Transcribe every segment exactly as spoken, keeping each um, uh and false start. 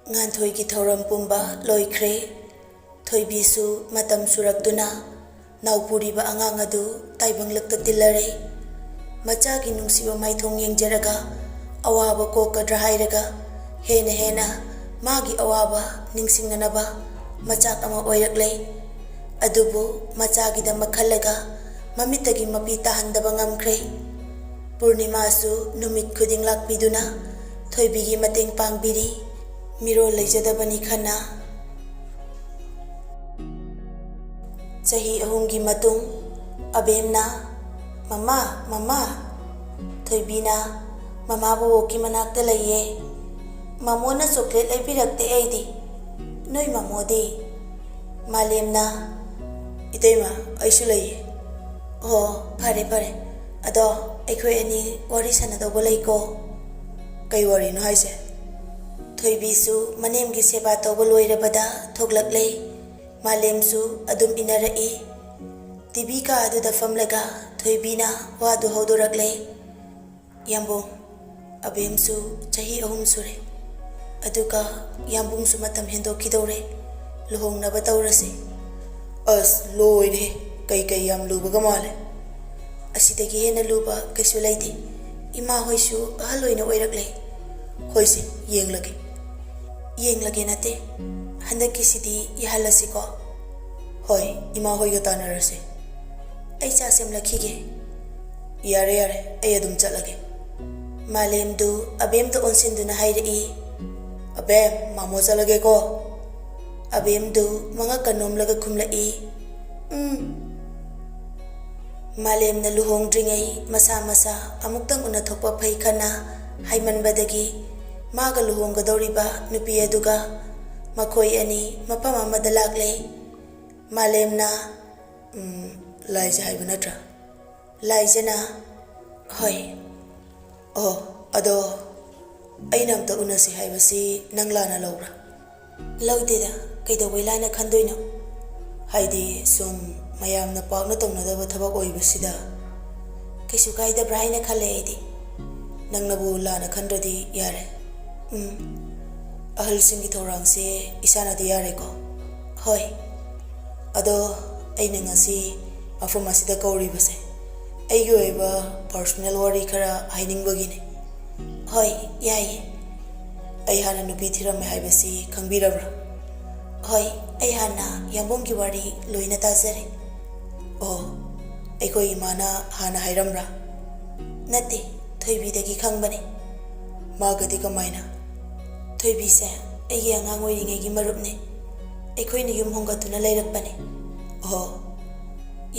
ꯉꯥꯟꯊꯣꯏꯒꯤ ꯊꯧꯔꯝ ꯄꯨꯝꯕ ꯂꯣꯏꯈ꯭ꯔꯦ꯫ ꯊꯣꯏꯕꯤꯁꯨ ꯃꯇꯝ ꯁꯨꯔꯛꯇꯨꯅ ꯅꯥꯎꯄꯨꯔꯤꯕ ꯑꯉꯥꯡ ꯑꯗꯨ ꯇꯥꯏꯕꯪꯂꯛꯇ ꯇꯤꯜꯂꯔꯦ꯫ ꯃꯆꯥꯒꯤ ꯅꯨꯡꯁꯤꯕ ꯃꯥꯏꯊꯣꯡ ꯌꯦꯡꯖꯔꯒ ꯑꯋꯥꯕ ꯀꯣꯛꯀꯗ꯭ꯔꯥ ꯍꯥꯏꯔꯒ ꯍꯦꯟꯅ ꯍꯦꯟꯅ ꯃꯥꯒꯤ ꯑꯋꯥꯕ ꯅꯤꯡꯁꯤꯡꯅꯅꯕ ꯃꯆꯥꯛ ꯑꯃ ꯑꯣꯏꯔꯛꯂꯦ꯫ ꯑꯗꯨꯕꯨ ꯃꯆꯥꯒꯤꯗꯃꯛ ꯈꯜꯂꯒ ꯃꯃꯤꯠꯇꯒꯤ ꯃꯄꯤ ꯇꯥꯍꯟꯗꯕ ꯉꯝꯈ꯭ꯔꯦ꯫ ꯄꯨꯔꯅꯤꯃꯥꯁꯨ ꯅꯨꯃꯤꯠ ꯈꯨꯗꯤꯡ ꯂꯥꯛꯄꯤꯗꯨꯅ ꯊꯣꯏꯕꯤꯒꯤ ꯃꯇꯦꯡ ꯄꯥꯡꯕꯤꯔꯤ꯫ ꯃꯤꯔꯣꯜ ꯂꯩꯖꯗꯕꯅꯤ ꯈꯟꯅ꯫ ꯆꯍꯤ ꯑꯍꯨꯝꯒꯤ ꯃꯇꯨꯡ ꯑꯕꯦꯝꯅ, "ꯃꯃꯥ, ꯃꯃꯥ!" ꯊꯣꯏꯕꯤꯅ, "ꯃꯃꯥ ꯕꯣꯕꯣꯛꯀꯤ ꯃꯅꯥꯛꯇ ꯂꯩꯌꯦ꯫ ꯃꯃꯣꯅ ꯆꯣꯀ꯭ꯂꯦꯠ ꯂꯩꯕꯤꯔꯛꯇꯦ ꯑꯩꯗꯤ꯫ ꯅꯣꯏ ꯃꯃꯣꯗꯤ?" ꯃꯥꯂꯦꯝꯅ, "ꯏꯇꯩꯃ, ꯑꯩꯁꯨ ꯂꯩꯌꯦ꯫" "ꯑꯣ, ꯐꯔꯦ, ꯐꯔꯦ꯫ ꯑꯗꯣ ꯑꯩꯈꯣꯏ ꯑꯅꯤ ꯋꯥꯔꯤ ꯁꯥꯟꯅꯗꯧꯕ ꯂꯩꯀꯣ꯫" "ꯀꯩ ꯋꯥꯔꯤꯅꯣ ꯍꯥꯏꯁꯦ?" ꯊꯣꯏꯕꯤꯁꯨ ꯃꯅꯦꯝꯒꯤ ꯁꯦꯕꯥ ꯇꯧꯕ ꯂꯣꯏꯔꯕꯗ ꯊꯣꯛꯂꯛꯂꯦ꯫ ꯃꯥꯂꯦꯝꯁꯨ ꯑꯗꯨꯝ ꯏꯟꯅꯔꯛꯏ꯫ ꯇꯤꯚꯤ ꯀꯥ ꯑꯗꯨꯗ ꯐꯝꯂꯒ ꯊꯣꯏꯕꯤꯅ ꯋꯥꯗꯨ ꯍꯧꯗꯣꯔꯛꯂꯦ꯫ "ꯌꯥꯝꯕꯨꯡ, ꯑꯕꯦꯝꯁꯨ ꯆꯍꯤ ꯑꯍꯨꯝ ꯁꯨꯔꯦ꯫ ꯑꯗꯨꯒ ꯌꯥꯝꯕꯨꯡꯁꯨ ꯃꯇꯝ ꯍꯦꯟꯗꯣꯛꯈꯤꯗꯧꯔꯦ꯫ ꯂꯨꯍꯣꯡꯅꯕ ꯇꯧꯔꯁꯦ꯫" "ꯑꯁ, ꯂꯣꯏꯔꯦ꯫ ꯀꯩꯀꯩ ꯌꯥꯝ ꯂꯨꯕꯒ ꯃꯥꯜꯂꯦ꯫" "ꯑꯁꯤꯗꯒꯤ ꯍꯦꯟꯅ ꯂꯨꯕ ꯀꯩꯁꯨ ꯂꯩꯇꯦ꯫ ꯏꯃꯥ ꯍꯣꯏꯁꯨ ꯑꯍꯜ ꯑꯣꯏꯅ ꯑꯣꯏꯔꯛꯂꯦ꯫" "ꯍꯣꯏꯁꯦ, ꯌꯦꯡꯂꯒꯦ꯫" "ꯌꯦꯡꯂꯒꯦ ꯅꯠꯇꯦ, ꯍꯟꯗꯛꯀꯤꯁꯤꯗꯤ ꯌꯥꯍꯜꯂꯁꯤꯀꯣ꯫" "ꯍꯣꯏ, ꯏꯃꯥ ꯍꯣꯏꯒ ꯇꯥꯟꯅꯔꯁꯦ꯫" "ꯑꯩ ꯆꯥ ꯁꯦꯝꯂꯛꯈꯤꯒꯦ꯫" "ꯌꯥꯔꯦ, ꯌꯥꯔꯦ, ꯑꯩ ꯑꯗꯨꯝ ꯆꯠꯂꯒꯦ꯫" ꯃꯥꯂꯦꯝꯗꯨ ꯑꯕꯦꯝꯗ ꯑꯣꯟꯁꯤꯟꯗꯨꯅ ꯍꯥꯏꯔꯛꯏ꯫ "ꯑꯕꯦꯝ, ꯃꯥꯃꯣ ꯆꯠꯂꯒꯦꯀꯣ꯫" ꯑꯕꯦꯝꯗꯨ ꯃꯉꯛꯀ ꯅꯣꯝꯂꯒ ꯈꯨꯝꯂꯛꯏ, "ꯎꯝ꯫" ꯃꯥꯂꯦꯝꯅ ꯂꯨꯍꯣꯡꯗ꯭ꯔꯤꯉꯩ ꯃꯁꯥ ꯃꯁꯥ ꯑꯃꯨꯛꯇꯪ ꯎꯅꯊꯣꯛꯄ ꯐꯩ ꯈꯟꯅ ꯍꯥꯏꯃꯟꯕꯗꯒꯤ ꯃꯥꯒ ꯂꯨꯍꯣꯡꯒꯗꯧꯔꯤꯕ ꯅꯨꯄꯤ ꯑꯗꯨꯒ ꯃꯈꯣꯏ ꯑꯅꯤ ꯃꯐꯝ ꯑꯃꯗ ꯂꯥꯛꯂꯦ꯫ ꯃꯥꯂꯦꯝꯅ, "ꯎꯝ, ꯂꯥꯏꯖ ꯍꯥꯏꯕ ꯅꯠꯇ꯭ꯔꯥ?" ꯂꯥꯏꯖꯅ, "ꯍꯣꯏ꯫ ꯑꯣ, ꯑꯗꯣ ꯑꯩꯅ ꯑꯝꯇ ꯎꯅꯁꯤ ꯍꯥꯏꯕꯁꯤ ꯅꯪ ꯂꯥꯟꯅ ꯂꯧꯕ꯭ꯔꯥ?" "ꯂꯧꯗꯦꯗ, ꯀꯩꯗꯧꯕꯩ ꯂꯥꯟꯅ ꯈꯟꯗꯣꯏꯅꯣ?" "ꯍꯥꯏꯗꯤ ꯁꯨꯝ ꯃꯌꯥꯝꯅ ꯄꯥꯛꯅ ꯇꯧꯅꯗꯕ ꯊꯕꯛ ꯑꯣꯏꯕꯁꯤꯗ ꯀꯩꯁꯨ ꯀꯥꯏꯗꯕ꯭ꯔꯥ ꯍꯥꯏꯅ ꯈꯜꯂꯦ ꯑꯩꯗꯤ꯫" "ꯅꯪꯅꯕꯨ ꯂꯥꯟꯅ ꯈꯟꯗ꯭ꯔꯗꯤ ꯌꯥꯔꯦ꯫" "ꯎꯝ꯫" ꯑꯍꯜꯁꯤꯡꯒꯤ ꯊꯧꯔꯥꯡꯁꯦ ꯏꯁꯥꯅꯗꯤ ꯌꯥꯔꯦꯀꯣ? ꯍꯣꯏ꯫ ꯑꯗꯣ ꯑꯩꯅ ꯉꯁꯤ ꯃꯐꯝ ꯑꯁꯤꯗ ꯀꯧꯔꯤꯕꯁꯦ ꯑꯩꯒꯤ ꯑꯣꯏꯕ personal ꯋꯥꯔꯤ ꯈꯔ ꯍꯥꯏꯅꯤꯡꯕꯒꯤꯅꯦ꯫ ꯍꯣꯏ, ꯌꯥꯏꯌꯦ꯫ ꯑꯩ ꯍꯥꯟꯅ ꯅꯨꯄꯤ ꯊꯤꯔꯝꯃꯦ ꯍꯥꯏꯕꯁꯤ ꯈꯪꯕꯤꯔꯕ꯭ꯔꯥ? ꯍꯣꯏ, ꯑꯩ ꯍꯥꯟꯅ ꯌꯥꯝꯕꯨꯡꯒꯤ ꯋꯥꯔꯤ ꯂꯣꯏꯅ ꯇꯥꯖꯔꯦ꯫ ꯑꯣ, ꯑꯩꯈꯣꯏ ꯏꯃꯥꯅ ꯍꯥꯟꯅ ꯍꯥꯏꯔꯝꯕ꯭ꯔꯥ? ꯅꯠꯇꯦ, ꯊꯣꯏꯕꯤꯗꯒꯤ ꯈꯪꯕꯅꯦ꯫ ꯃꯥꯒꯗꯤ ꯀꯃꯥꯏꯅ? ꯊꯣꯏꯕꯤꯁꯦ ꯑꯩꯒꯤ ꯑꯉꯥꯡ ꯑꯣꯏꯔꯤꯉꯩꯒꯤ ꯃꯔꯨꯞꯅꯦ꯫ ꯑꯩꯈꯣꯏꯅ ꯌꯨꯝ ꯍꯣꯡꯒꯠꯇꯨꯅ ꯂꯩꯔꯛꯄꯅꯦ꯫ ꯑꯣꯍꯣ,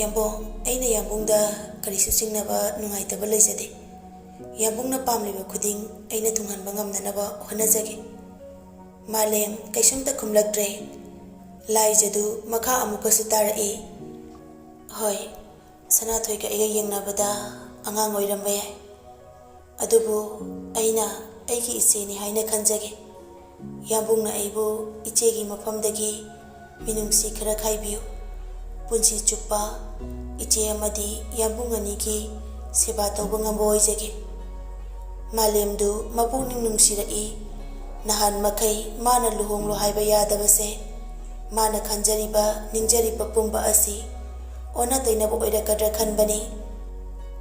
ꯌꯥꯝꯕꯨꯡ, ꯑꯩꯅ ꯌꯥꯝꯕꯨꯡꯗ ꯀꯔꯤꯁꯨ ꯆꯤꯡꯅꯕ ꯅꯨꯡꯉꯥꯏꯇꯕ ꯂꯩꯖꯗꯦ꯫ ꯌꯥꯝꯕꯨꯡꯅ ꯄꯥꯝꯂꯤꯕ ꯈꯨꯗꯤꯡ ꯑꯩꯅ ꯊꯨꯡꯍꯟꯕ ꯉꯝꯅꯅꯕ ꯍꯣꯠꯅꯖꯒꯦ꯫ ꯃꯥꯂꯦꯝ ꯀꯩꯁꯨꯝꯇ ꯈꯨꯝꯂꯛꯇ꯭ꯔꯦ꯫ ꯂꯥꯏꯖꯗꯨ ꯃꯈꯥ ꯑꯃꯨꯛꯀꯁꯨ ꯇꯥꯔꯛꯏ꯫ ꯍꯣꯏ, ꯁꯅꯥꯊꯣꯏꯒ ꯑꯩꯒ ꯌꯦꯡꯅꯕꯗ ꯑꯉꯥꯡ ꯑꯣꯏꯔꯝꯕ ꯌꯥꯏ꯫ ꯑꯗꯨꯕꯨ ꯑꯩꯅ ꯑꯩꯒꯤ ꯏꯆꯦꯅꯤ ꯍꯥꯏꯅ ꯈꯟꯖꯒꯦ꯫ ꯌꯥꯝꯕꯨꯡꯅ ꯑꯩꯕꯨ ꯏꯆꯦꯒꯤ ꯃꯐꯝꯗꯒꯤ ꯃꯤꯅꯨꯡꯁꯤ ꯈꯔ ꯈꯥꯏꯕꯤꯌꯨ꯫ ꯄꯨꯟꯁꯤ ꯆꯨꯞꯄ ꯏꯆꯦ ꯑꯃꯗꯤ ꯌꯥꯝꯕꯨꯡ ꯑꯅꯤꯒꯤ ꯁꯦꯕꯥ ꯇꯧꯕ ꯉꯝꯕ ꯑꯣꯏꯖꯒꯦ꯫ ꯃꯥꯂꯦꯝꯗꯨ ꯃꯄꯨꯛꯅꯤꯡ ꯅꯨꯡꯁꯤꯔꯛꯏ꯫ ꯅꯍꯥꯟ ꯃꯈꯩ ꯃꯥꯅ ꯂꯨꯍꯣꯡꯂꯣ ꯍꯥꯏꯕ ꯌꯥꯗꯕꯁꯦ, ꯃꯥꯅ ꯈꯟꯖꯔꯤꯕ, ꯅꯤꯡꯖꯔꯤꯕ ꯄꯨꯝꯕ ꯑꯁꯤ ꯑꯣꯟꯅ ꯇꯩꯅꯕ ꯑꯣꯏꯔꯛꯀꯗ꯭ꯔꯥ ꯈꯟꯕꯅꯤ꯫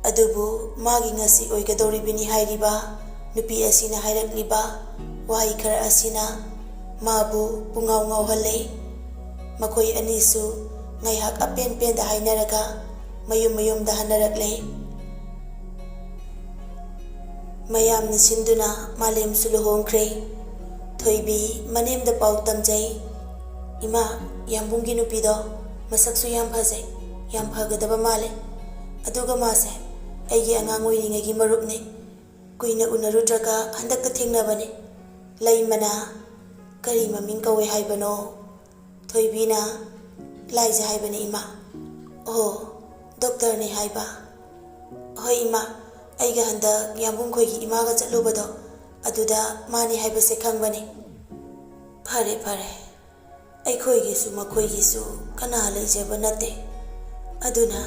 ꯑꯗꯨꯕꯨ ꯃꯥꯒꯤ ꯉꯁꯤ ꯑꯣꯏꯒꯗꯧꯔꯤꯕꯅꯤ ꯍꯥꯏꯔꯤꯕ ꯅꯨꯄꯤ ꯑꯁꯤꯅ ꯍꯥꯏꯔꯛꯂꯤꯕ ꯋꯥꯍꯩ ꯈꯔ ꯑꯁꯤꯅ ꯃꯥꯕꯨ ꯄꯨꯡꯉꯥꯎ ꯉꯥꯎꯍꯜꯂꯦ꯫ ꯃꯈꯣꯏ ꯑꯅꯤꯁꯨ ꯉꯥꯏꯍꯥꯛ ꯑꯄꯦꯟ ꯄꯦꯟꯗ ꯍꯥꯏꯅꯔꯒ ꯃꯌꯨꯝ ꯃꯌꯨꯝꯗ ꯍꯟꯅꯔꯛꯂꯦ꯫ ꯃꯌꯥꯝꯅ ꯁꯤꯟꯗꯨꯅ ꯃꯥꯂꯦꯝꯁꯨ ꯂꯨꯍꯣꯡꯈ꯭ꯔꯦ꯫ ꯊꯣꯏꯕꯤ ꯃꯅꯦꯝꯗ ꯄꯥꯎ ꯇꯝꯖꯩ, "ꯏꯃꯥ, ꯌꯥꯝꯕꯨꯡꯒꯤ ꯅꯨꯄꯤꯗꯣ ꯃꯁꯛꯁꯨ ꯌꯥꯝ ꯐꯖꯩ, ꯌꯥꯝ ꯐꯒꯗꯕ ꯃꯥꯜꯂꯦ꯫ ꯑꯗꯨꯒ ꯃꯥꯁꯦ ꯑꯩꯒꯤ ꯑꯉꯥꯡ ꯑꯣꯏꯔꯤꯉꯩꯒꯤ ꯃꯔꯨꯞꯅꯦ꯫ ꯀꯨꯏꯅ ꯎꯅꯔꯨꯗ꯭ꯔꯒ ꯍꯟꯗꯛꯇ ꯊꯦꯡꯅꯕꯅꯦ꯫ ꯂꯩꯃꯅ ꯀꯔꯤ ꯃꯃꯤꯡ ꯀꯧꯋꯦ ꯍꯥꯏꯕꯅꯣ?" ꯊꯣꯏꯕꯤꯅ, "ꯂꯥꯏꯖ ꯍꯥꯏꯕꯅꯦ, ꯏꯃꯥ꯫" "ꯑꯣ, ꯗꯣꯛꯇꯔꯅꯦ ꯍꯥꯏꯕ?" "ꯍꯣꯏ, ꯏꯃꯥ, ꯑꯩꯒ ꯍꯟꯗꯛ ꯌꯥꯝꯕꯨꯡ ꯈꯣꯏꯒꯤ ꯏꯃꯥꯒ ꯆꯠꯂꯨꯕꯗꯣ, ꯑꯗꯨꯗ ꯃꯥꯅꯦ ꯍꯥꯏꯕꯁꯦ ꯈꯪꯕꯅꯦ꯫" "ꯐꯔꯦ, ꯐꯔꯦ꯫ ꯑꯩꯈꯣꯏꯒꯤꯁꯨ ꯃꯈꯣꯏꯒꯤꯁꯨ ꯀꯅꯥ ꯂꯩꯖꯕ ꯅꯠꯇꯦ꯫ ꯑꯗꯨꯅ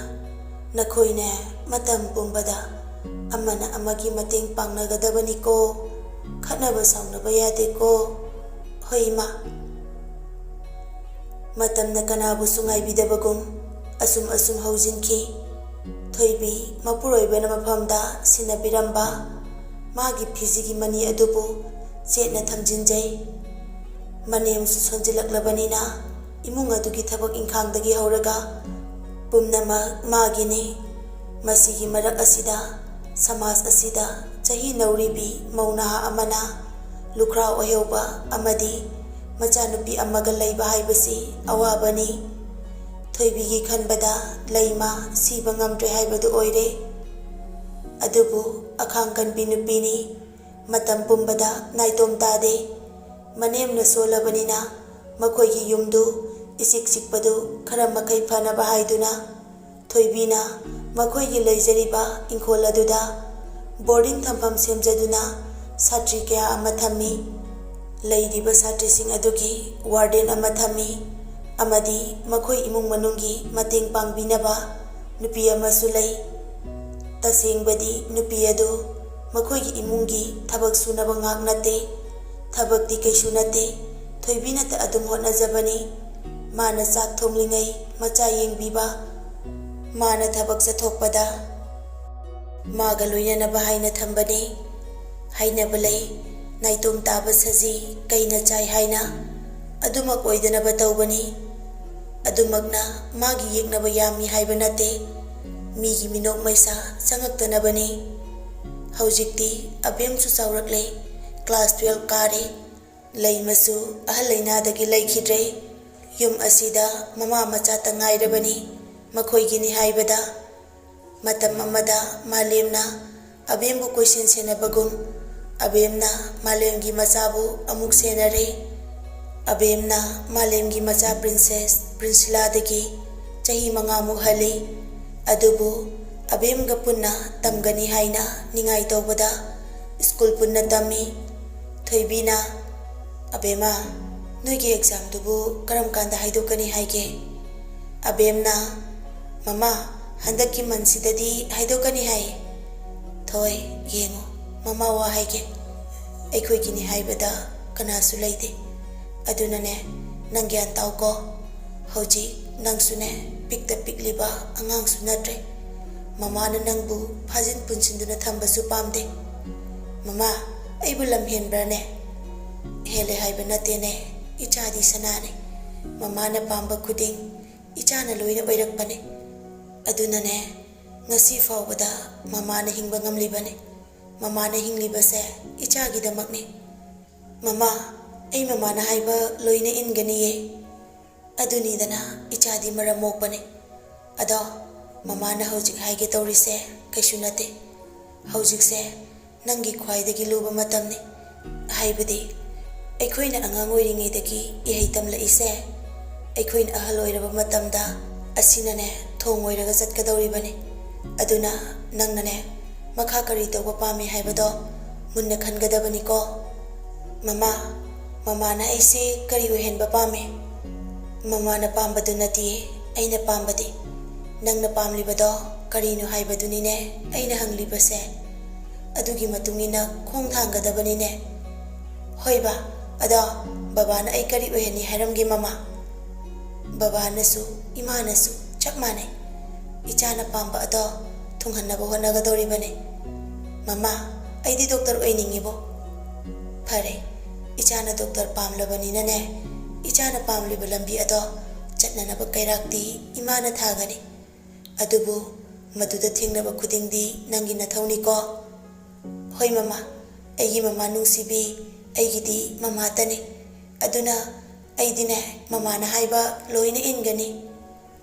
ꯅꯈꯣꯏꯅꯦ, ꯃꯇꯝ ꯄꯨꯝꯕꯗ ꯑꯃꯅ ꯑꯃꯒꯤ ꯃꯇꯦꯡ ꯄꯥꯡꯅꯒꯗꯕꯅꯤꯀꯣ꯫ ꯈꯠꯅꯕ ꯁꯥꯎꯅꯕ ꯌꯥꯗꯦꯀꯣ꯫" ꯍꯣꯏ ꯏꯃꯥ꯫ ꯃꯇꯝꯅ ꯀꯅꯥꯕꯨꯁꯨ ꯉꯥꯏꯕꯤꯗꯕꯒꯨꯝ ꯑꯁꯨꯝ ꯑꯁꯨꯝ ꯍꯧꯖꯤꯟꯈꯤ꯫ ꯊꯣꯏꯕꯤ ꯃꯄꯨꯔꯣꯏꯕꯅ ꯃꯐꯝꯗ ꯁꯤꯟꯅꯕꯤꯔꯝꯕ ꯃꯥꯒꯤ ꯐꯤꯖꯤꯒꯤ ꯃꯅꯤ ꯑꯗꯨꯕꯨ ꯆꯦꯠꯅ ꯊꯝꯖꯤꯟꯖꯩ꯫ ꯃꯅꯦꯝꯁꯨ ꯁꯣꯟꯖꯤꯜꯂꯛꯂꯕꯅꯤꯅ ꯏꯃꯨꯡ ꯑꯗꯨꯒꯤ ꯊꯕꯛ ꯏꯪꯈꯥꯡꯗꯒꯤ ꯍꯧꯔꯒ ꯄꯨꯝꯅꯃꯛ ꯃꯥꯒꯤꯅꯤ꯫ ꯃꯁꯤꯒꯤ ꯃꯔꯛ ꯑꯁꯤꯗ ꯁꯃꯥꯖ ꯑꯁꯤꯗ ꯆꯍꯤ ꯅꯧꯔꯤꯕꯤ ꯃꯧ ꯅꯍꯥ ꯑꯃꯅ ꯂꯨꯈ꯭ꯔꯥ ꯑꯣꯏꯍꯧꯕ ꯑꯃꯗꯤ ꯃꯆꯥꯅꯨꯄꯤ ꯑꯃꯒ ꯂꯩꯕ ꯍꯥꯏꯕꯁꯤ ꯑꯋꯥꯕꯅꯤ꯫ ꯊꯣꯏꯕꯤꯒꯤ ꯈꯟꯕꯗ ꯂꯩꯃ ꯁꯤꯕ ꯉꯝꯗ꯭ꯔꯦ ꯍꯥꯏꯕꯗꯨ ꯑꯣꯏꯔꯦ꯫ ꯑꯗꯨꯕꯨ ꯑꯈꯥꯡ ꯀꯟꯕꯤ ꯅꯨꯄꯤꯅꯤ꯫ ꯃꯇꯝ ꯄꯨꯝꯕꯗ ꯅꯥꯏꯇꯣꯝ ꯇꯥꯗꯦ꯫ ꯃꯅꯦꯝꯅ ꯁꯣꯜꯂꯕꯅꯤꯅ ꯃꯈꯣꯏꯒꯤ ꯌꯨꯝꯗꯨ ꯏꯆꯤꯛ ꯆꯤꯛꯄꯗꯨ ꯈꯔ ꯃꯈꯩ ꯐꯅꯕ ꯍꯥꯏꯗꯨꯅ ꯊꯣꯏꯕꯤꯅ ꯃꯈꯣꯏꯒꯤ ꯂꯩꯖꯔꯤꯕ ꯏꯪꯈꯣꯜ ꯑꯗꯨꯗ ꯕꯣꯔꯗꯤꯡ ꯊꯝꯐꯝ ꯁꯦꯝꯖꯗꯨꯅ ꯁꯥꯇ꯭ꯔꯤ ꯀꯌꯥ ꯑꯃ ꯊꯝꯃꯤ꯫ ꯂꯩꯔꯤꯕ ꯁꯥꯇ꯭ꯔꯤꯁꯤꯡ ꯑꯗꯨꯒꯤ ꯋꯥꯔꯗꯦꯟ ꯑꯃ ꯊꯝꯃꯤ ꯑꯃꯗꯤ ꯃꯈꯣꯏ ꯏꯃꯨꯡ ꯃꯅꯨꯡꯒꯤ ꯃꯇꯦꯡ ꯄꯥꯡꯕꯤꯅꯕ ꯅꯨꯄꯤ ꯑꯃꯁꯨ ꯂꯩ꯫ ꯇꯁꯦꯡꯕꯗꯤ ꯅꯨꯄꯤ ꯑꯗꯨ ꯃꯈꯣꯏꯒꯤ ꯏꯃꯨꯡꯒꯤ ꯊꯕꯛ ꯁꯨꯅꯕ ꯉꯥꯛ ꯅꯠꯇꯦ꯫ ꯊꯕꯛꯇꯤ ꯀꯩꯁꯨ ꯅꯠꯇꯦ꯫ ꯊꯣꯏꯕꯤꯅꯇ ꯑꯗꯨꯝ ꯍꯣꯠꯅꯖꯕꯅꯤ꯫ ꯃꯥꯅ ꯆꯥꯛ ꯊꯣꯡꯂꯤꯉꯩ ꯃꯆꯥ ꯌꯦꯡꯕꯤꯕ, ꯃꯥꯅ ꯊꯕꯛ ꯆꯠꯊꯣꯛꯄꯗ ꯃꯥꯒ ꯂꯣꯏꯅꯅꯕ ꯍꯥꯏꯅ ꯊꯝꯕꯅꯤ꯫ ꯍꯥꯏꯅꯕ ꯂꯩ, ꯅꯥꯏꯇꯣꯝ ꯇꯥꯕ ꯁꯖꯤ ꯀꯩꯅ ꯆꯥꯏ ꯍꯥꯏꯅ꯫ ꯑꯗꯨꯃꯛ ꯑꯣꯏꯗꯅꯕ ꯇꯧꯕꯅꯤ꯫ ꯑꯗꯨꯃꯛꯅ ꯃꯥꯒꯤ ꯌꯦꯛꯅꯕ ꯌꯥꯝꯃꯤ ꯍꯥꯏꯕ ꯅꯠꯇꯦ꯫ ꯃꯤꯒꯤ ꯃꯤꯅꯣꯛ ꯃꯩꯁꯥ ꯆꯪꯉꯛꯇꯅꯕꯅꯤ꯫ ꯍꯧꯖꯤꯛꯇꯤ ꯑꯕꯦꯝꯁꯨ ꯆꯥꯎꯔꯛꯂꯦ, ꯀ꯭ꯂꯥꯁ ꯇꯨꯌꯦꯜꯐ ꯀꯥꯔꯦ꯫ ꯂꯩꯃꯁꯨ ꯑꯍꯜ ꯂꯩꯅꯥꯗꯒꯤ ꯂꯩꯈꯤꯗ꯭ꯔꯦ꯫ ꯌꯨꯝ ꯑꯁꯤꯗ ꯃꯃꯥ ꯃꯆꯥꯇ ꯉꯥꯏꯔꯕꯅꯤ꯫ ꯃꯈꯣꯏꯒꯤꯅꯤ ꯍꯥꯏꯕꯗ ꯃꯇꯝ ꯑꯃꯗ ꯃꯥꯂꯦꯝꯅ ꯑꯕꯦꯝꯕꯨ ꯀꯣꯏꯁꯦꯟ ꯁꯦꯟꯅꯕꯒꯨꯝ ꯑꯕꯦꯝꯅ ꯃꯥꯂꯦꯝꯒꯤ ꯃꯆꯥꯕꯨ ꯑꯃꯨꯛ ꯁꯦꯟꯅꯔꯦ꯫ ꯑꯕꯦꯝꯅ ꯃꯥꯂꯦꯝꯒꯤ ꯃꯆꯥ ꯄ꯭ꯔꯤꯟꯁꯦꯁ ꯄ꯭ꯔꯤꯟꯁꯤꯂꯥꯗꯒꯤ ꯆꯍꯤ ꯃꯉꯥꯃꯨꯛ ꯍꯜꯂꯤ꯫ ꯑꯗꯨꯕꯨ ꯑꯕꯦꯝꯒ ꯄꯨꯟꯅ ꯇꯝꯒꯅꯤ ꯍꯥꯏꯅ ꯅꯤꯡꯉꯥꯏ ꯇꯧꯕꯗ ꯁ꯭ꯀꯨꯜ ꯄꯨꯟꯅ ꯇꯝꯃꯤ꯫ ꯊꯣꯏꯕꯤꯅ, "ꯑꯕꯦꯝꯃ, ꯅꯣꯏꯒꯤ ꯑꯦꯛꯖꯥꯝꯗꯨꯕꯨ ꯀꯔꯝ ꯀꯥꯟꯗ ꯍꯥꯏꯗꯣꯛꯀꯅꯤ ꯍꯥꯏꯒꯦ?" ꯑꯕꯦꯝꯅ, "ꯃꯃꯥ, ꯍꯟꯗꯛꯀꯤ ꯃꯟꯁꯤꯗꯗꯤ ꯍꯥꯏꯗꯣꯛꯀꯅꯤ ꯍꯥꯏ꯫" "ꯊꯣꯏ, ꯌꯦꯡꯉꯨ, ꯃꯃꯥ ꯋꯥ ꯍꯥꯏꯒꯦ꯫ ꯑꯩꯈꯣꯏꯒꯤꯅꯤ ꯍꯥꯏꯕꯗ ꯀꯅꯥꯁꯨ ꯂꯩꯇꯦ꯫ ꯑꯗꯨꯅꯅꯦ, ꯅꯪ ꯒ꯭ꯌꯥꯟ ꯇꯥꯎꯀꯣ꯫ ꯍꯧꯖꯤꯛ ꯅꯪꯁꯨꯅꯦ, ꯄꯤꯛꯇ ꯄꯤꯛꯂꯤꯕ ꯑꯉꯥꯡꯁꯨ ꯅꯠꯇ꯭ꯔꯦ꯫ ꯃꯃꯥꯅ ꯅꯪꯕꯨ ꯐꯥꯖꯤꯟ ꯄꯨꯟꯁꯤꯟꯗꯨꯅ ꯊꯝꯕꯁꯨ ꯄꯥꯝꯗꯦ꯫ "ꯃꯃꯥ, ꯑꯩꯕꯨ ꯂꯝ ꯍꯦꯟꯕ꯭ꯔꯥꯅꯦ?" "ꯍꯦꯜꯂꯦ ꯍꯥꯏꯕ ꯅꯠꯇꯦꯅꯦ, ꯏꯆꯥꯗꯤ ꯁꯅꯥꯅꯦ꯫ ꯃꯃꯥꯅ ꯄꯥꯝꯕ ꯈꯨꯗꯤꯡ ꯏꯆꯥꯅ ꯂꯣꯏꯅ ꯑꯣꯏꯔꯛꯄꯅꯦ꯫ ꯑꯗꯨꯅꯅꯦ, ꯉꯁꯤ ꯐꯥꯎꯕꯗ ꯃꯃꯥꯅ ꯍꯤꯡꯕ ꯉꯝꯂꯤꯕꯅꯦ꯫ ꯃꯃꯥꯅ ꯍꯤꯡꯂꯤꯕꯁꯦ ꯏꯆꯥꯒꯤꯗꯃꯛꯅꯦ꯫ ꯃꯃꯥ, ꯑꯩ ꯃꯃꯥꯅ ꯍꯥꯏꯕ ꯂꯣꯏꯅ ꯏꯟꯒꯅꯤꯌꯦ꯫ ꯑꯗꯨꯅꯤꯗꯅ, ꯏꯆꯥꯗꯤ ꯃꯔꯝ ꯃꯣꯛꯄꯅꯦ꯫ ꯑꯗꯣ, ꯃꯃꯥꯅ ꯍꯧꯖꯤꯛ ꯍꯥꯏꯒꯦ ꯇꯧꯔꯤꯁꯦ ꯀꯩꯁꯨ ꯅꯠꯇꯦ꯫ ꯍꯧꯖꯤꯛꯁꯦ ꯅꯪꯒꯤ ꯈ꯭ꯋꯥꯏꯗꯒꯤ ꯂꯨꯕ ꯃꯇꯝꯅꯤ꯫ ꯍꯥꯏꯕꯗꯤ, ꯑꯩꯈꯣꯏꯅ ꯑꯉꯥꯡ ꯑꯣꯏꯔꯤꯉꯩꯗꯒꯤ ꯏꯍꯩ ꯇꯝꯂꯛꯏꯁꯦ, ꯑꯩꯈꯣꯏꯅ ꯑꯍꯜ ꯑꯣꯏꯔꯕ ꯃꯇꯝꯗ ꯑꯁꯤꯅꯅꯦ, ꯊꯣꯡ ꯑꯣꯏꯔꯒ ꯆꯠꯀꯗꯧꯔꯤꯕꯅꯤ꯫ ꯑꯗꯨꯅ ꯅꯪꯅꯅꯦ, ꯃꯈꯥ ꯀꯔꯤ ꯇꯧꯕ ꯄꯥꯝꯃꯤ ꯍꯥꯏꯕꯗꯣ ꯃꯨꯟꯅ ꯈꯟꯒꯗꯕꯅꯤꯀꯣ꯫ ꯃꯃꯥ, ꯃꯃꯥꯅ ꯑꯩꯁꯦ ꯀꯔꯤ ꯑꯣꯏꯍꯟꯕ ꯄꯥꯝꯃꯤ? ꯃꯃꯥꯅ ꯄꯥꯝꯕꯗꯨ ꯅꯠꯇꯤꯌꯦ, ꯑꯩꯅ ꯄꯥꯝꯕꯗꯤ꯫ ꯅꯪꯅ ꯄꯥꯝꯂꯤꯕꯗꯣ ꯀꯔꯤꯅꯣ ꯍꯥꯏꯕꯗꯨꯅꯤꯅꯦ ꯑꯩꯅ ꯍꯪꯂꯤꯕꯁꯦ꯫ ꯑꯗꯨꯒꯤ ꯃꯇꯨꯡ ꯏꯟꯅ ꯈꯣꯡ ꯊꯥꯡꯒꯗꯕꯅꯤꯅꯦ꯫ ꯍꯣꯏꯕ, ꯑꯗꯣ ꯕꯕꯥꯅ ꯑꯩ ꯀꯔꯤ ꯑꯣꯏꯍꯟꯅꯤ ꯍꯥꯏꯔꯝꯒꯦ, ꯃꯃꯥ? ꯕꯕꯥꯅꯁꯨ, ꯏꯃꯥꯅꯁꯨ ꯆꯞ ꯃꯥꯟꯅꯩ꯫ ꯏꯆꯥꯅ ꯄꯥꯝꯕ ꯑꯗꯣ ꯊꯨꯡꯍꯟꯅꯕ ꯍꯣꯠꯅꯒꯗꯧꯔꯤꯕꯅꯤ꯫ ꯃꯃꯥ, ꯑꯩꯗꯤ ꯗꯣꯛꯇꯔ ꯑꯣꯏꯅꯤꯡꯉꯤꯕꯣ꯫ ꯐꯔꯦ, ꯏꯆꯥꯅ ꯗꯣꯛꯇꯔ ꯄꯥꯝꯂꯕꯅꯤꯅꯅꯦ, ꯏꯆꯥꯅ ꯄꯥꯝꯂꯤꯕ ꯂꯝꯕꯤ ꯑꯗꯣ ꯆꯠꯅꯅꯕ ꯀꯩꯔꯥꯛꯇꯤ ꯏꯃꯥꯅ ꯊꯥꯒꯅꯤ꯫ ꯑꯗꯨꯕꯨ ꯃꯗꯨꯗ ꯊꯦꯡꯅꯕ ꯈꯨꯗꯤꯡꯗꯤ ꯅꯪꯒꯤ ꯅꯊꯧꯅꯤꯀꯣ꯫ ꯍꯣꯏ ꯃꯃꯥ, ꯑꯩꯒꯤ ꯃꯃꯥ ꯅꯨꯡꯁꯤꯕꯤ, ꯑꯩꯒꯤꯗꯤ ꯃꯃꯥꯇꯅꯤ꯫ ꯑꯗꯨꯅ ꯑꯩꯗꯤꯅꯦ, ꯃꯃꯥꯅ ꯍꯥꯏꯕ ꯂꯣꯏꯅ ꯏꯟꯒꯅꯤ꯫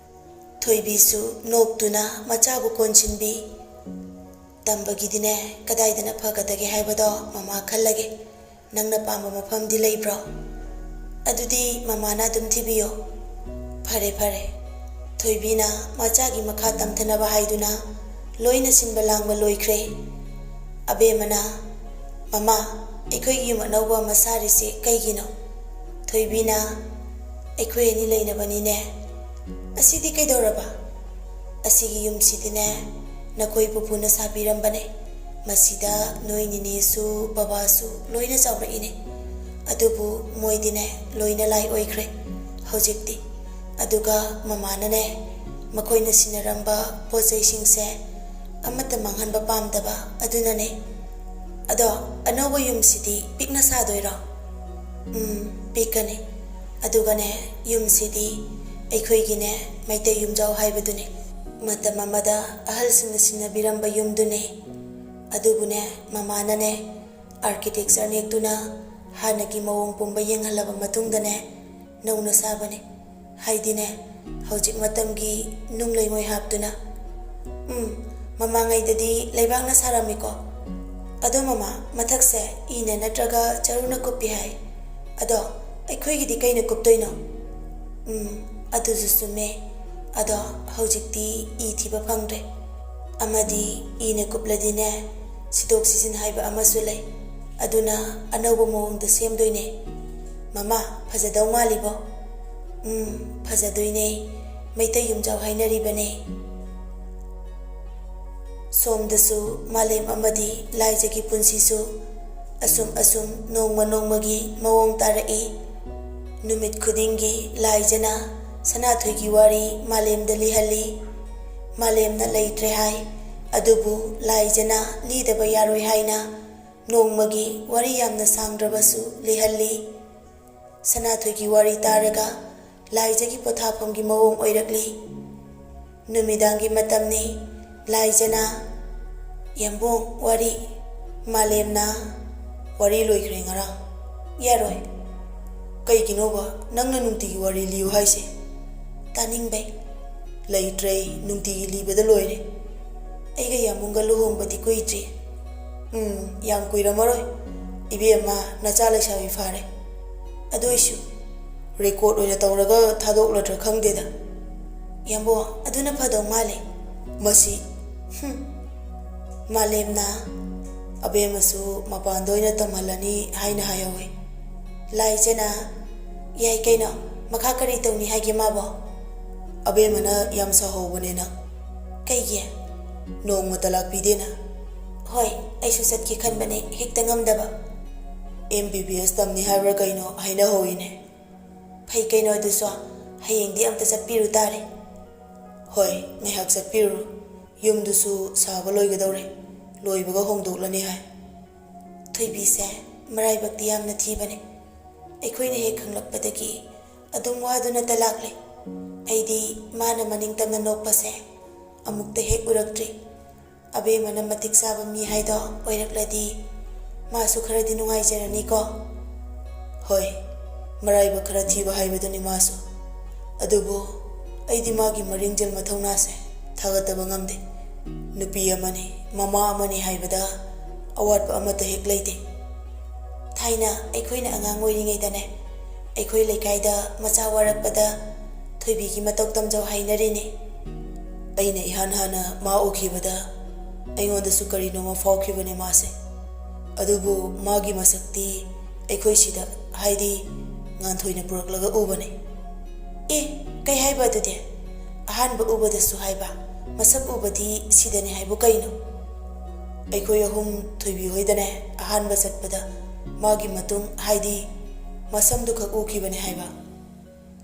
ꯊꯣꯏꯕꯤꯁꯨ ꯅꯣꯛꯇꯨꯅ ꯃꯆꯥꯕꯨ ꯀꯣꯟꯁꯤꯟꯕꯤ꯫ ꯇꯝꯕꯒꯤꯗꯤꯅꯦ, ꯀꯗꯥꯏꯗꯅ ꯐꯒꯗꯒꯦ ꯍꯥꯏꯕꯗꯣ ꯃꯃꯥ ꯈꯜꯂꯒꯦ꯫ ꯅꯪꯅ ꯄꯥꯝꯕ ꯃꯐꯝꯗꯤ ꯂꯩꯕ꯭ꯔꯣ? ꯑꯗꯨꯗꯤ ꯃꯃꯥꯅ ꯑꯗꯨꯝ ꯊꯤꯕꯤꯌꯣ꯫ ꯐꯔꯦ, ꯐꯔꯦ꯫ ꯊꯣꯏꯕꯤꯅ ꯃꯆꯥꯒꯤ ꯃꯈꯥ ꯇꯝꯊꯅꯕ ꯍꯥꯏꯗꯨꯅ ꯂꯣꯏꯅ ꯁꯤꯟꯕ ꯂꯥꯡꯕ ꯂꯣꯏꯈ꯭ꯔꯦ꯫ ꯑꯕꯦꯝꯃꯅ, "ꯃꯃꯥ, ꯑꯩꯈꯣꯏꯒꯤ ꯌꯨꯝ ꯑꯅꯧꯕ ꯑꯃ ꯁꯥꯔꯤꯁꯦ ꯀꯩꯒꯤꯅꯣ?" ꯊꯣꯏꯕꯤꯅ, "ꯑꯩꯈꯣꯏ ꯑꯅꯤ ꯂꯩꯅꯕꯅꯤꯅꯦ꯫ ꯑꯁꯤꯗꯤ ꯀꯩꯗꯧꯔꯕ? ꯑꯁꯤꯒꯤ ꯌꯨꯝꯁꯤꯗꯤꯅꯦ, ꯅꯈꯣꯏ ꯄꯨꯄꯨꯅ ꯁꯥꯕꯤꯔꯝꯕꯅꯦ꯫ ꯃꯁꯤꯗ ꯅꯣꯏ ꯅꯤꯅꯦꯁꯨ ꯕꯕꯥꯁꯨ ꯂꯣꯏꯅ ꯆꯥꯎꯔꯛꯏꯅꯦ꯫ ꯑꯗꯨꯕꯨ ꯃꯣꯏꯗꯤꯅꯦ, ꯂꯣꯏꯅ ꯂꯥꯏ ꯑꯣꯏꯈ꯭ꯔꯦ ꯍꯧꯖꯤꯛꯇꯤ꯫ ꯑꯗꯨꯒ ꯃꯃꯥꯅꯅꯦ, ꯃꯈꯣꯏꯅ ꯁꯤꯟꯅꯔꯝꯕ ꯄꯣꯠ ꯆꯩꯁꯤꯡꯁꯦ ꯑꯃꯠꯇ ꯃꯥꯡꯍꯟꯕ ꯄꯥꯝꯗꯕ ꯑꯗꯨꯅꯅꯦ꯫ ꯑꯗꯣ, ꯑꯅꯧꯕ ꯌꯨꯝꯁꯤꯗꯤ ꯄꯤꯛꯅ ꯁꯥꯗꯣꯏꯔꯣ? ꯎꯝ, ꯄꯤꯛꯀꯅꯤ꯫ ꯑꯗꯨꯒꯅꯦ, ꯌꯨꯝꯁꯤꯗꯤ ꯑꯩꯈꯣꯏꯒꯤꯅꯦ, ꯃꯩꯇꯩ ꯌꯨꯝꯖꯥꯎ ꯍꯥꯏꯕꯗꯨꯅꯦ꯫ ꯃꯇꯝ ꯑꯃꯗ ꯑꯍꯜꯁꯤꯡꯅ ꯁꯤꯟꯅꯕꯤꯔꯝꯕ ꯌꯨꯝꯗꯨꯅꯦ꯫ ꯑꯗꯨꯕꯨꯅꯦ, ꯃꯃꯥꯅꯅꯦ, ꯑꯥꯔꯀꯤꯇꯦꯛꯆꯔ ꯅꯦꯛꯇꯨꯅ ꯍꯥꯟꯅꯒꯤ ꯃꯑꯣꯡ ꯄꯨꯝꯕ ꯌꯦꯡꯍꯜꯂꯕ ꯃꯇꯨꯡꯗꯅꯦ, ꯅꯧꯅ ꯁꯥꯕꯅꯦ꯫ ꯍꯥꯏꯗꯤꯅꯦ, ꯍꯧꯖꯤꯛ ꯃꯇꯝꯒꯤ ꯅꯨꯡ ꯂꯩꯉꯣꯏ ꯍꯥꯞꯇꯨꯅ꯫ ꯎꯝ, ꯃꯃꯥꯡꯉꯩꯗꯗꯤ ꯂꯩꯕꯥꯛꯅ ꯁꯥꯔꯝꯃꯤꯀꯣ꯫ ꯑꯗꯣ ꯃꯃꯥ, ꯃꯊꯛꯁꯦ ꯏꯅ ꯅꯠꯇ꯭ꯔꯒ ꯆꯔꯨꯅ ꯀꯨꯞꯄꯤ ꯍꯥꯏ꯫ ꯑꯗꯣ ꯑꯩꯈꯣꯏꯒꯤꯗꯤ ꯀꯩꯅ ꯀꯨꯞꯇꯣꯏꯅꯣ? ꯎꯝ, ꯑꯗꯨꯁꯨ ꯆꯨꯝꯃꯦ꯫ ꯑꯗꯣ ꯍꯧꯖꯤꯛꯇꯤ ꯏ ꯊꯤꯕ ꯐꯪꯗ꯭ꯔꯦ꯫ ꯑꯃꯗꯤ ꯏꯅ ꯀꯨꯞꯂꯗꯤꯅꯦ, ꯁꯤꯗꯣꯛ ꯁꯤꯖꯤꯟ ꯍꯥꯏꯕ ꯑꯃꯁꯨ ꯂꯩ꯫ ꯑꯗꯨꯅ ꯑꯅꯧꯕ ꯃꯑꯣꯡꯗ ꯁꯦꯝꯗꯣꯏꯅꯦ꯫ ꯃꯃꯥ, ꯐꯖꯗꯧ ꯃꯥꯜꯂꯤꯕꯣ? ꯎꯝ, ꯐꯖꯗꯣꯏꯅꯦ꯫ ꯃꯩꯇꯩ ꯌꯨꯝꯖꯥꯎ ꯍꯥꯏꯅꯔꯤꯕꯅꯦ꯫ ꯁꯣꯝꯗꯁꯨ ꯃꯥꯂꯦꯝ ꯑꯃꯗꯤ ꯂꯥꯏꯖꯒꯤ ꯄꯨꯟꯁꯤꯁꯨ ꯑꯁꯨꯝ ꯑꯁꯨꯝ ꯅꯣꯡꯃ ꯅꯣꯡꯃꯒꯤ ꯃꯑꯣꯡ ꯇꯥꯔꯛꯏ꯫ ꯅꯨꯃꯤꯠ ꯈꯨꯗꯤꯡꯒꯤ ꯂꯥꯏꯖꯅ ꯁꯅꯥꯊꯣꯏꯒꯤ ꯋꯥꯔꯤ ꯃꯥꯂꯦꯝꯗ ꯂꯤꯍꯜꯂꯤ꯫ ꯃꯥꯂꯦꯝꯅ ꯂꯩꯇ꯭ꯔꯦ ꯍꯥꯏ, ꯑꯗꯨꯕꯨ ꯂꯥꯏꯖꯅ ꯂꯤꯗꯕ ꯌꯥꯔꯣꯏ ꯍꯥꯏꯅ ꯅꯣꯡꯃꯒꯤ ꯋꯥꯔꯤ ꯌꯥꯝꯅ ꯁꯥꯡꯗ꯭ꯔꯕꯁꯨ ꯂꯤꯍꯜꯂꯤ꯫ ꯁꯅꯥꯊꯣꯏꯒꯤ ꯋꯥꯔꯤ ꯇꯥꯔꯒ ꯂꯥꯏꯖꯒꯤ ꯄꯣꯊꯥꯐꯝꯒꯤ ꯃꯑꯣꯡ ꯑꯣꯏꯔꯛꯂꯤ꯫ ꯅꯨꯃꯤꯗꯥꯡꯒꯤ ꯃꯇꯝꯅꯤ꯫ ꯂꯥꯏꯖꯅ, "ꯌꯥꯝꯕꯨꯡ, ꯋꯥꯔꯤ꯫" ꯃꯥꯂꯦꯝꯅ, "ꯋꯥꯔꯤ ꯂꯣꯏꯈ꯭ꯔꯦ ꯉꯔꯥꯡ꯫ ꯌꯥꯔꯣꯏ꯫" "ꯀꯩꯒꯤꯅꯣꯕ ꯅꯪꯅ ꯅꯨꯡꯇꯤꯒꯤ ꯋꯥꯔꯤ ꯂꯤꯌꯨ ꯍꯥꯏꯁꯦ?" "ꯇꯥꯅꯤꯡꯕꯩ꯫" "ꯂꯩꯇ꯭ꯔꯦ, ꯅꯨꯡꯇꯤꯒꯤ ꯂꯤꯕꯗ ꯂꯣꯏꯔꯦ꯫" "ꯑꯩꯒ ꯌꯥꯝꯕꯨꯡꯒ ꯂꯨꯍꯣꯡꯕꯗꯤ ꯀꯨꯏꯗ꯭ꯔꯤ꯫" "ꯎꯝ, ꯌꯥꯝ ꯀꯨꯏꯔꯝꯃꯔꯣꯏ꯫ ꯏꯕꯦꯝꯃ, ꯅꯆꯥ ꯂꯩꯁꯥꯕꯤ ꯐꯥꯔꯦ꯫ ꯑꯗꯨ ꯑꯣꯏꯁꯨ ꯔꯦꯀꯣꯔꯗ ꯑꯣꯏꯅ ꯇꯧꯔꯒ ꯊꯥꯗꯣꯛꯂꯗ꯭ꯔꯥ ꯈꯪꯗꯦꯗ꯫" "ꯌꯥꯝꯕꯣ, ꯑꯗꯨꯅ ꯐꯗꯧ ꯃꯥꯜꯂꯦ꯫" "ꯃꯁꯤ꯫" "ꯍꯨꯝ꯫" ꯃꯥꯂꯦꯝꯅ, "ꯑꯕꯦꯝꯃꯁꯨ ꯃꯄꯥꯟꯗ ꯑꯣꯏꯅ ꯇꯝꯍꯜꯂꯅꯤ ꯍꯥꯏꯅ ꯍꯥꯏꯍꯧꯋꯤ꯫" ꯂꯥꯏꯖꯅ, "ꯌꯥꯏ ꯀꯩꯅꯣ, ꯃꯈꯥ ꯀꯔꯤ ꯇꯧꯅꯤ ꯍꯥꯏꯒꯦ ꯃꯥꯕꯣ?" "ꯑꯕꯦꯝꯃꯅ ꯌꯥꯝ ꯁꯥꯎꯍꯧꯕꯅꯦ ꯅꯪ꯫" "ꯀꯩꯒꯤ?" "ꯅꯣꯡꯃꯇ ꯂꯥꯛꯄꯤꯗꯦꯅ꯫" "ꯍꯣꯏ, ꯑꯩꯁꯨ ꯆꯠꯀꯦ ꯈꯟꯕꯅꯦ, ꯍꯦꯛꯇ ꯉꯝꯗꯕ꯫" ꯑꯦꯝ ꯕꯤ ꯕꯤ ꯑꯦꯁ ꯇꯝꯅꯤ ꯍꯥꯏꯕ꯭ꯔꯥ ꯀꯩꯅꯣ ꯍꯥꯏꯅꯍꯧꯋꯤꯅꯦ꯫ ꯐꯩ ꯀꯩꯅꯣ ꯑꯗꯨꯁꯨ, ꯍꯌꯦꯡꯗꯤ ꯑꯝꯇ ꯆꯠꯄꯤꯔꯨ ꯇꯥꯔꯦ꯫ ꯍꯣꯏ, ꯉꯥꯏꯍꯥꯛ ꯆꯠꯄꯤꯔꯨꯔꯣ꯫ ꯌꯨꯝꯗꯨꯁꯨ ꯁꯥꯕ ꯂꯣꯏꯒꯗꯧꯔꯦ꯫ ꯂꯣꯏꯕꯒ ꯍꯣꯡꯗꯣꯛꯂꯅꯤ ꯍꯥꯏ꯫ ꯊꯣꯏꯕꯤꯁꯦ ꯃꯔꯥꯏꯕꯛꯇꯤ ꯌꯥꯝꯅ ꯊꯤꯕꯅꯦ꯫ ꯑꯩꯈꯣꯏꯅ ꯍꯦꯛ ꯈꯪꯂꯛꯄꯗꯒꯤ ꯑꯗꯨꯝ ꯋꯥꯗꯨꯅꯇ ꯂꯥꯛꯂꯦ꯫ ꯑꯩꯗꯤ ꯃꯥꯅ ꯃꯅꯤꯡ ꯇꯝꯅ ꯅꯣꯛꯄꯁꯦ ꯑꯃꯨꯛꯇ ꯍꯦꯛ ꯎꯔꯛꯇ꯭ꯔꯤ꯫ ꯑꯕꯦꯝꯃꯅ ꯃꯇꯤꯛ ꯆꯥꯕ ꯃꯤ ꯍꯥꯏꯗꯣ ꯑꯣꯏꯔꯛꯂꯗꯤ ꯃꯥꯁꯨ ꯈꯔꯗꯤ ꯅꯨꯡꯉꯥꯏꯖꯔꯅꯤꯀꯣ꯫ ꯍꯣꯏ, ꯃꯔꯥꯏꯕꯛ ꯈꯔ ꯊꯤꯕ ꯍꯥꯏꯕꯗꯨꯅꯤ ꯃꯥꯁꯨ꯫ ꯑꯗꯨꯕꯨ ꯑꯩꯗꯤ ꯃꯥꯒꯤ ꯃꯔꯤꯡꯖꯦꯜ ꯃꯊꯧꯅꯥꯁꯦ ꯊꯥꯒꯠꯇꯕ ꯉꯝꯗꯦ꯫ ꯅꯨꯄꯤ ꯑꯃꯅꯤ, ꯃꯃꯥ ꯑꯃꯅꯤ ꯍꯥꯏꯕꯗ ꯑꯋꯥꯠꯄ ꯑꯃꯠꯇ ꯍꯦꯛ ꯂꯩꯇꯦ꯫ ꯊꯥꯏꯅ ꯑꯩꯈꯣꯏꯅ ꯑꯉꯥꯡ ꯑꯣꯏꯔꯤꯉꯩꯗꯅꯦ, ꯑꯩꯈꯣꯏ ꯂꯩꯀꯥꯏꯗ ꯃꯆꯥ ꯋꯥꯔꯛꯄꯗ ꯊꯣꯏꯕꯤꯒꯤ ꯃꯇꯧ ꯇꯝꯖꯧ ꯍꯥꯏꯅꯔꯤꯅꯦ꯫ ꯑꯩꯅ ꯏꯍꯥꯟ ꯍꯥꯟꯅ ꯃꯥ ꯎꯈꯤꯕꯗ ꯑꯩꯉꯣꯟꯗꯁꯨ ꯀꯔꯤꯅꯣꯃ ꯐꯥꯎꯈꯤꯕꯅꯦ ꯃꯥꯁꯦ꯫ ꯑꯗꯨꯕꯨ ꯃꯥꯒꯤ ꯃꯁꯛꯇꯤ ꯑꯩꯈꯣꯏ ꯁꯤꯗ, ꯍꯥꯏꯗꯤ ꯉꯥꯟꯊꯣꯏꯅ ꯄꯨꯔꯛꯂꯒ ꯎꯕꯅꯦ꯫ ꯑꯦ, ꯀꯩ ꯍꯥꯏꯕ ꯑꯗꯨꯗꯤ? ꯑꯍꯥꯟꯕ ꯎꯕꯗꯁꯨ ꯍꯥꯏꯕ, ꯃꯁꯛ ꯎꯕꯗꯤ ꯁꯤꯗꯅꯤ ꯍꯥꯏꯕꯨ ꯀꯩꯅꯣ? ꯑꯩꯈꯣꯏ ꯑꯍꯨꯝ ꯊꯣꯏꯕꯤ ꯍꯣꯏꯗꯅꯦ ꯑꯍꯥꯟꯕ ꯆꯠꯄꯗ ꯃꯥꯒꯤ ꯃꯇꯨꯡ, ꯍꯥꯏꯗꯤ ꯃꯁꯝꯗꯨ ꯈꯛ ꯎꯈꯤꯕꯅꯦ ꯍꯥꯏꯕ꯫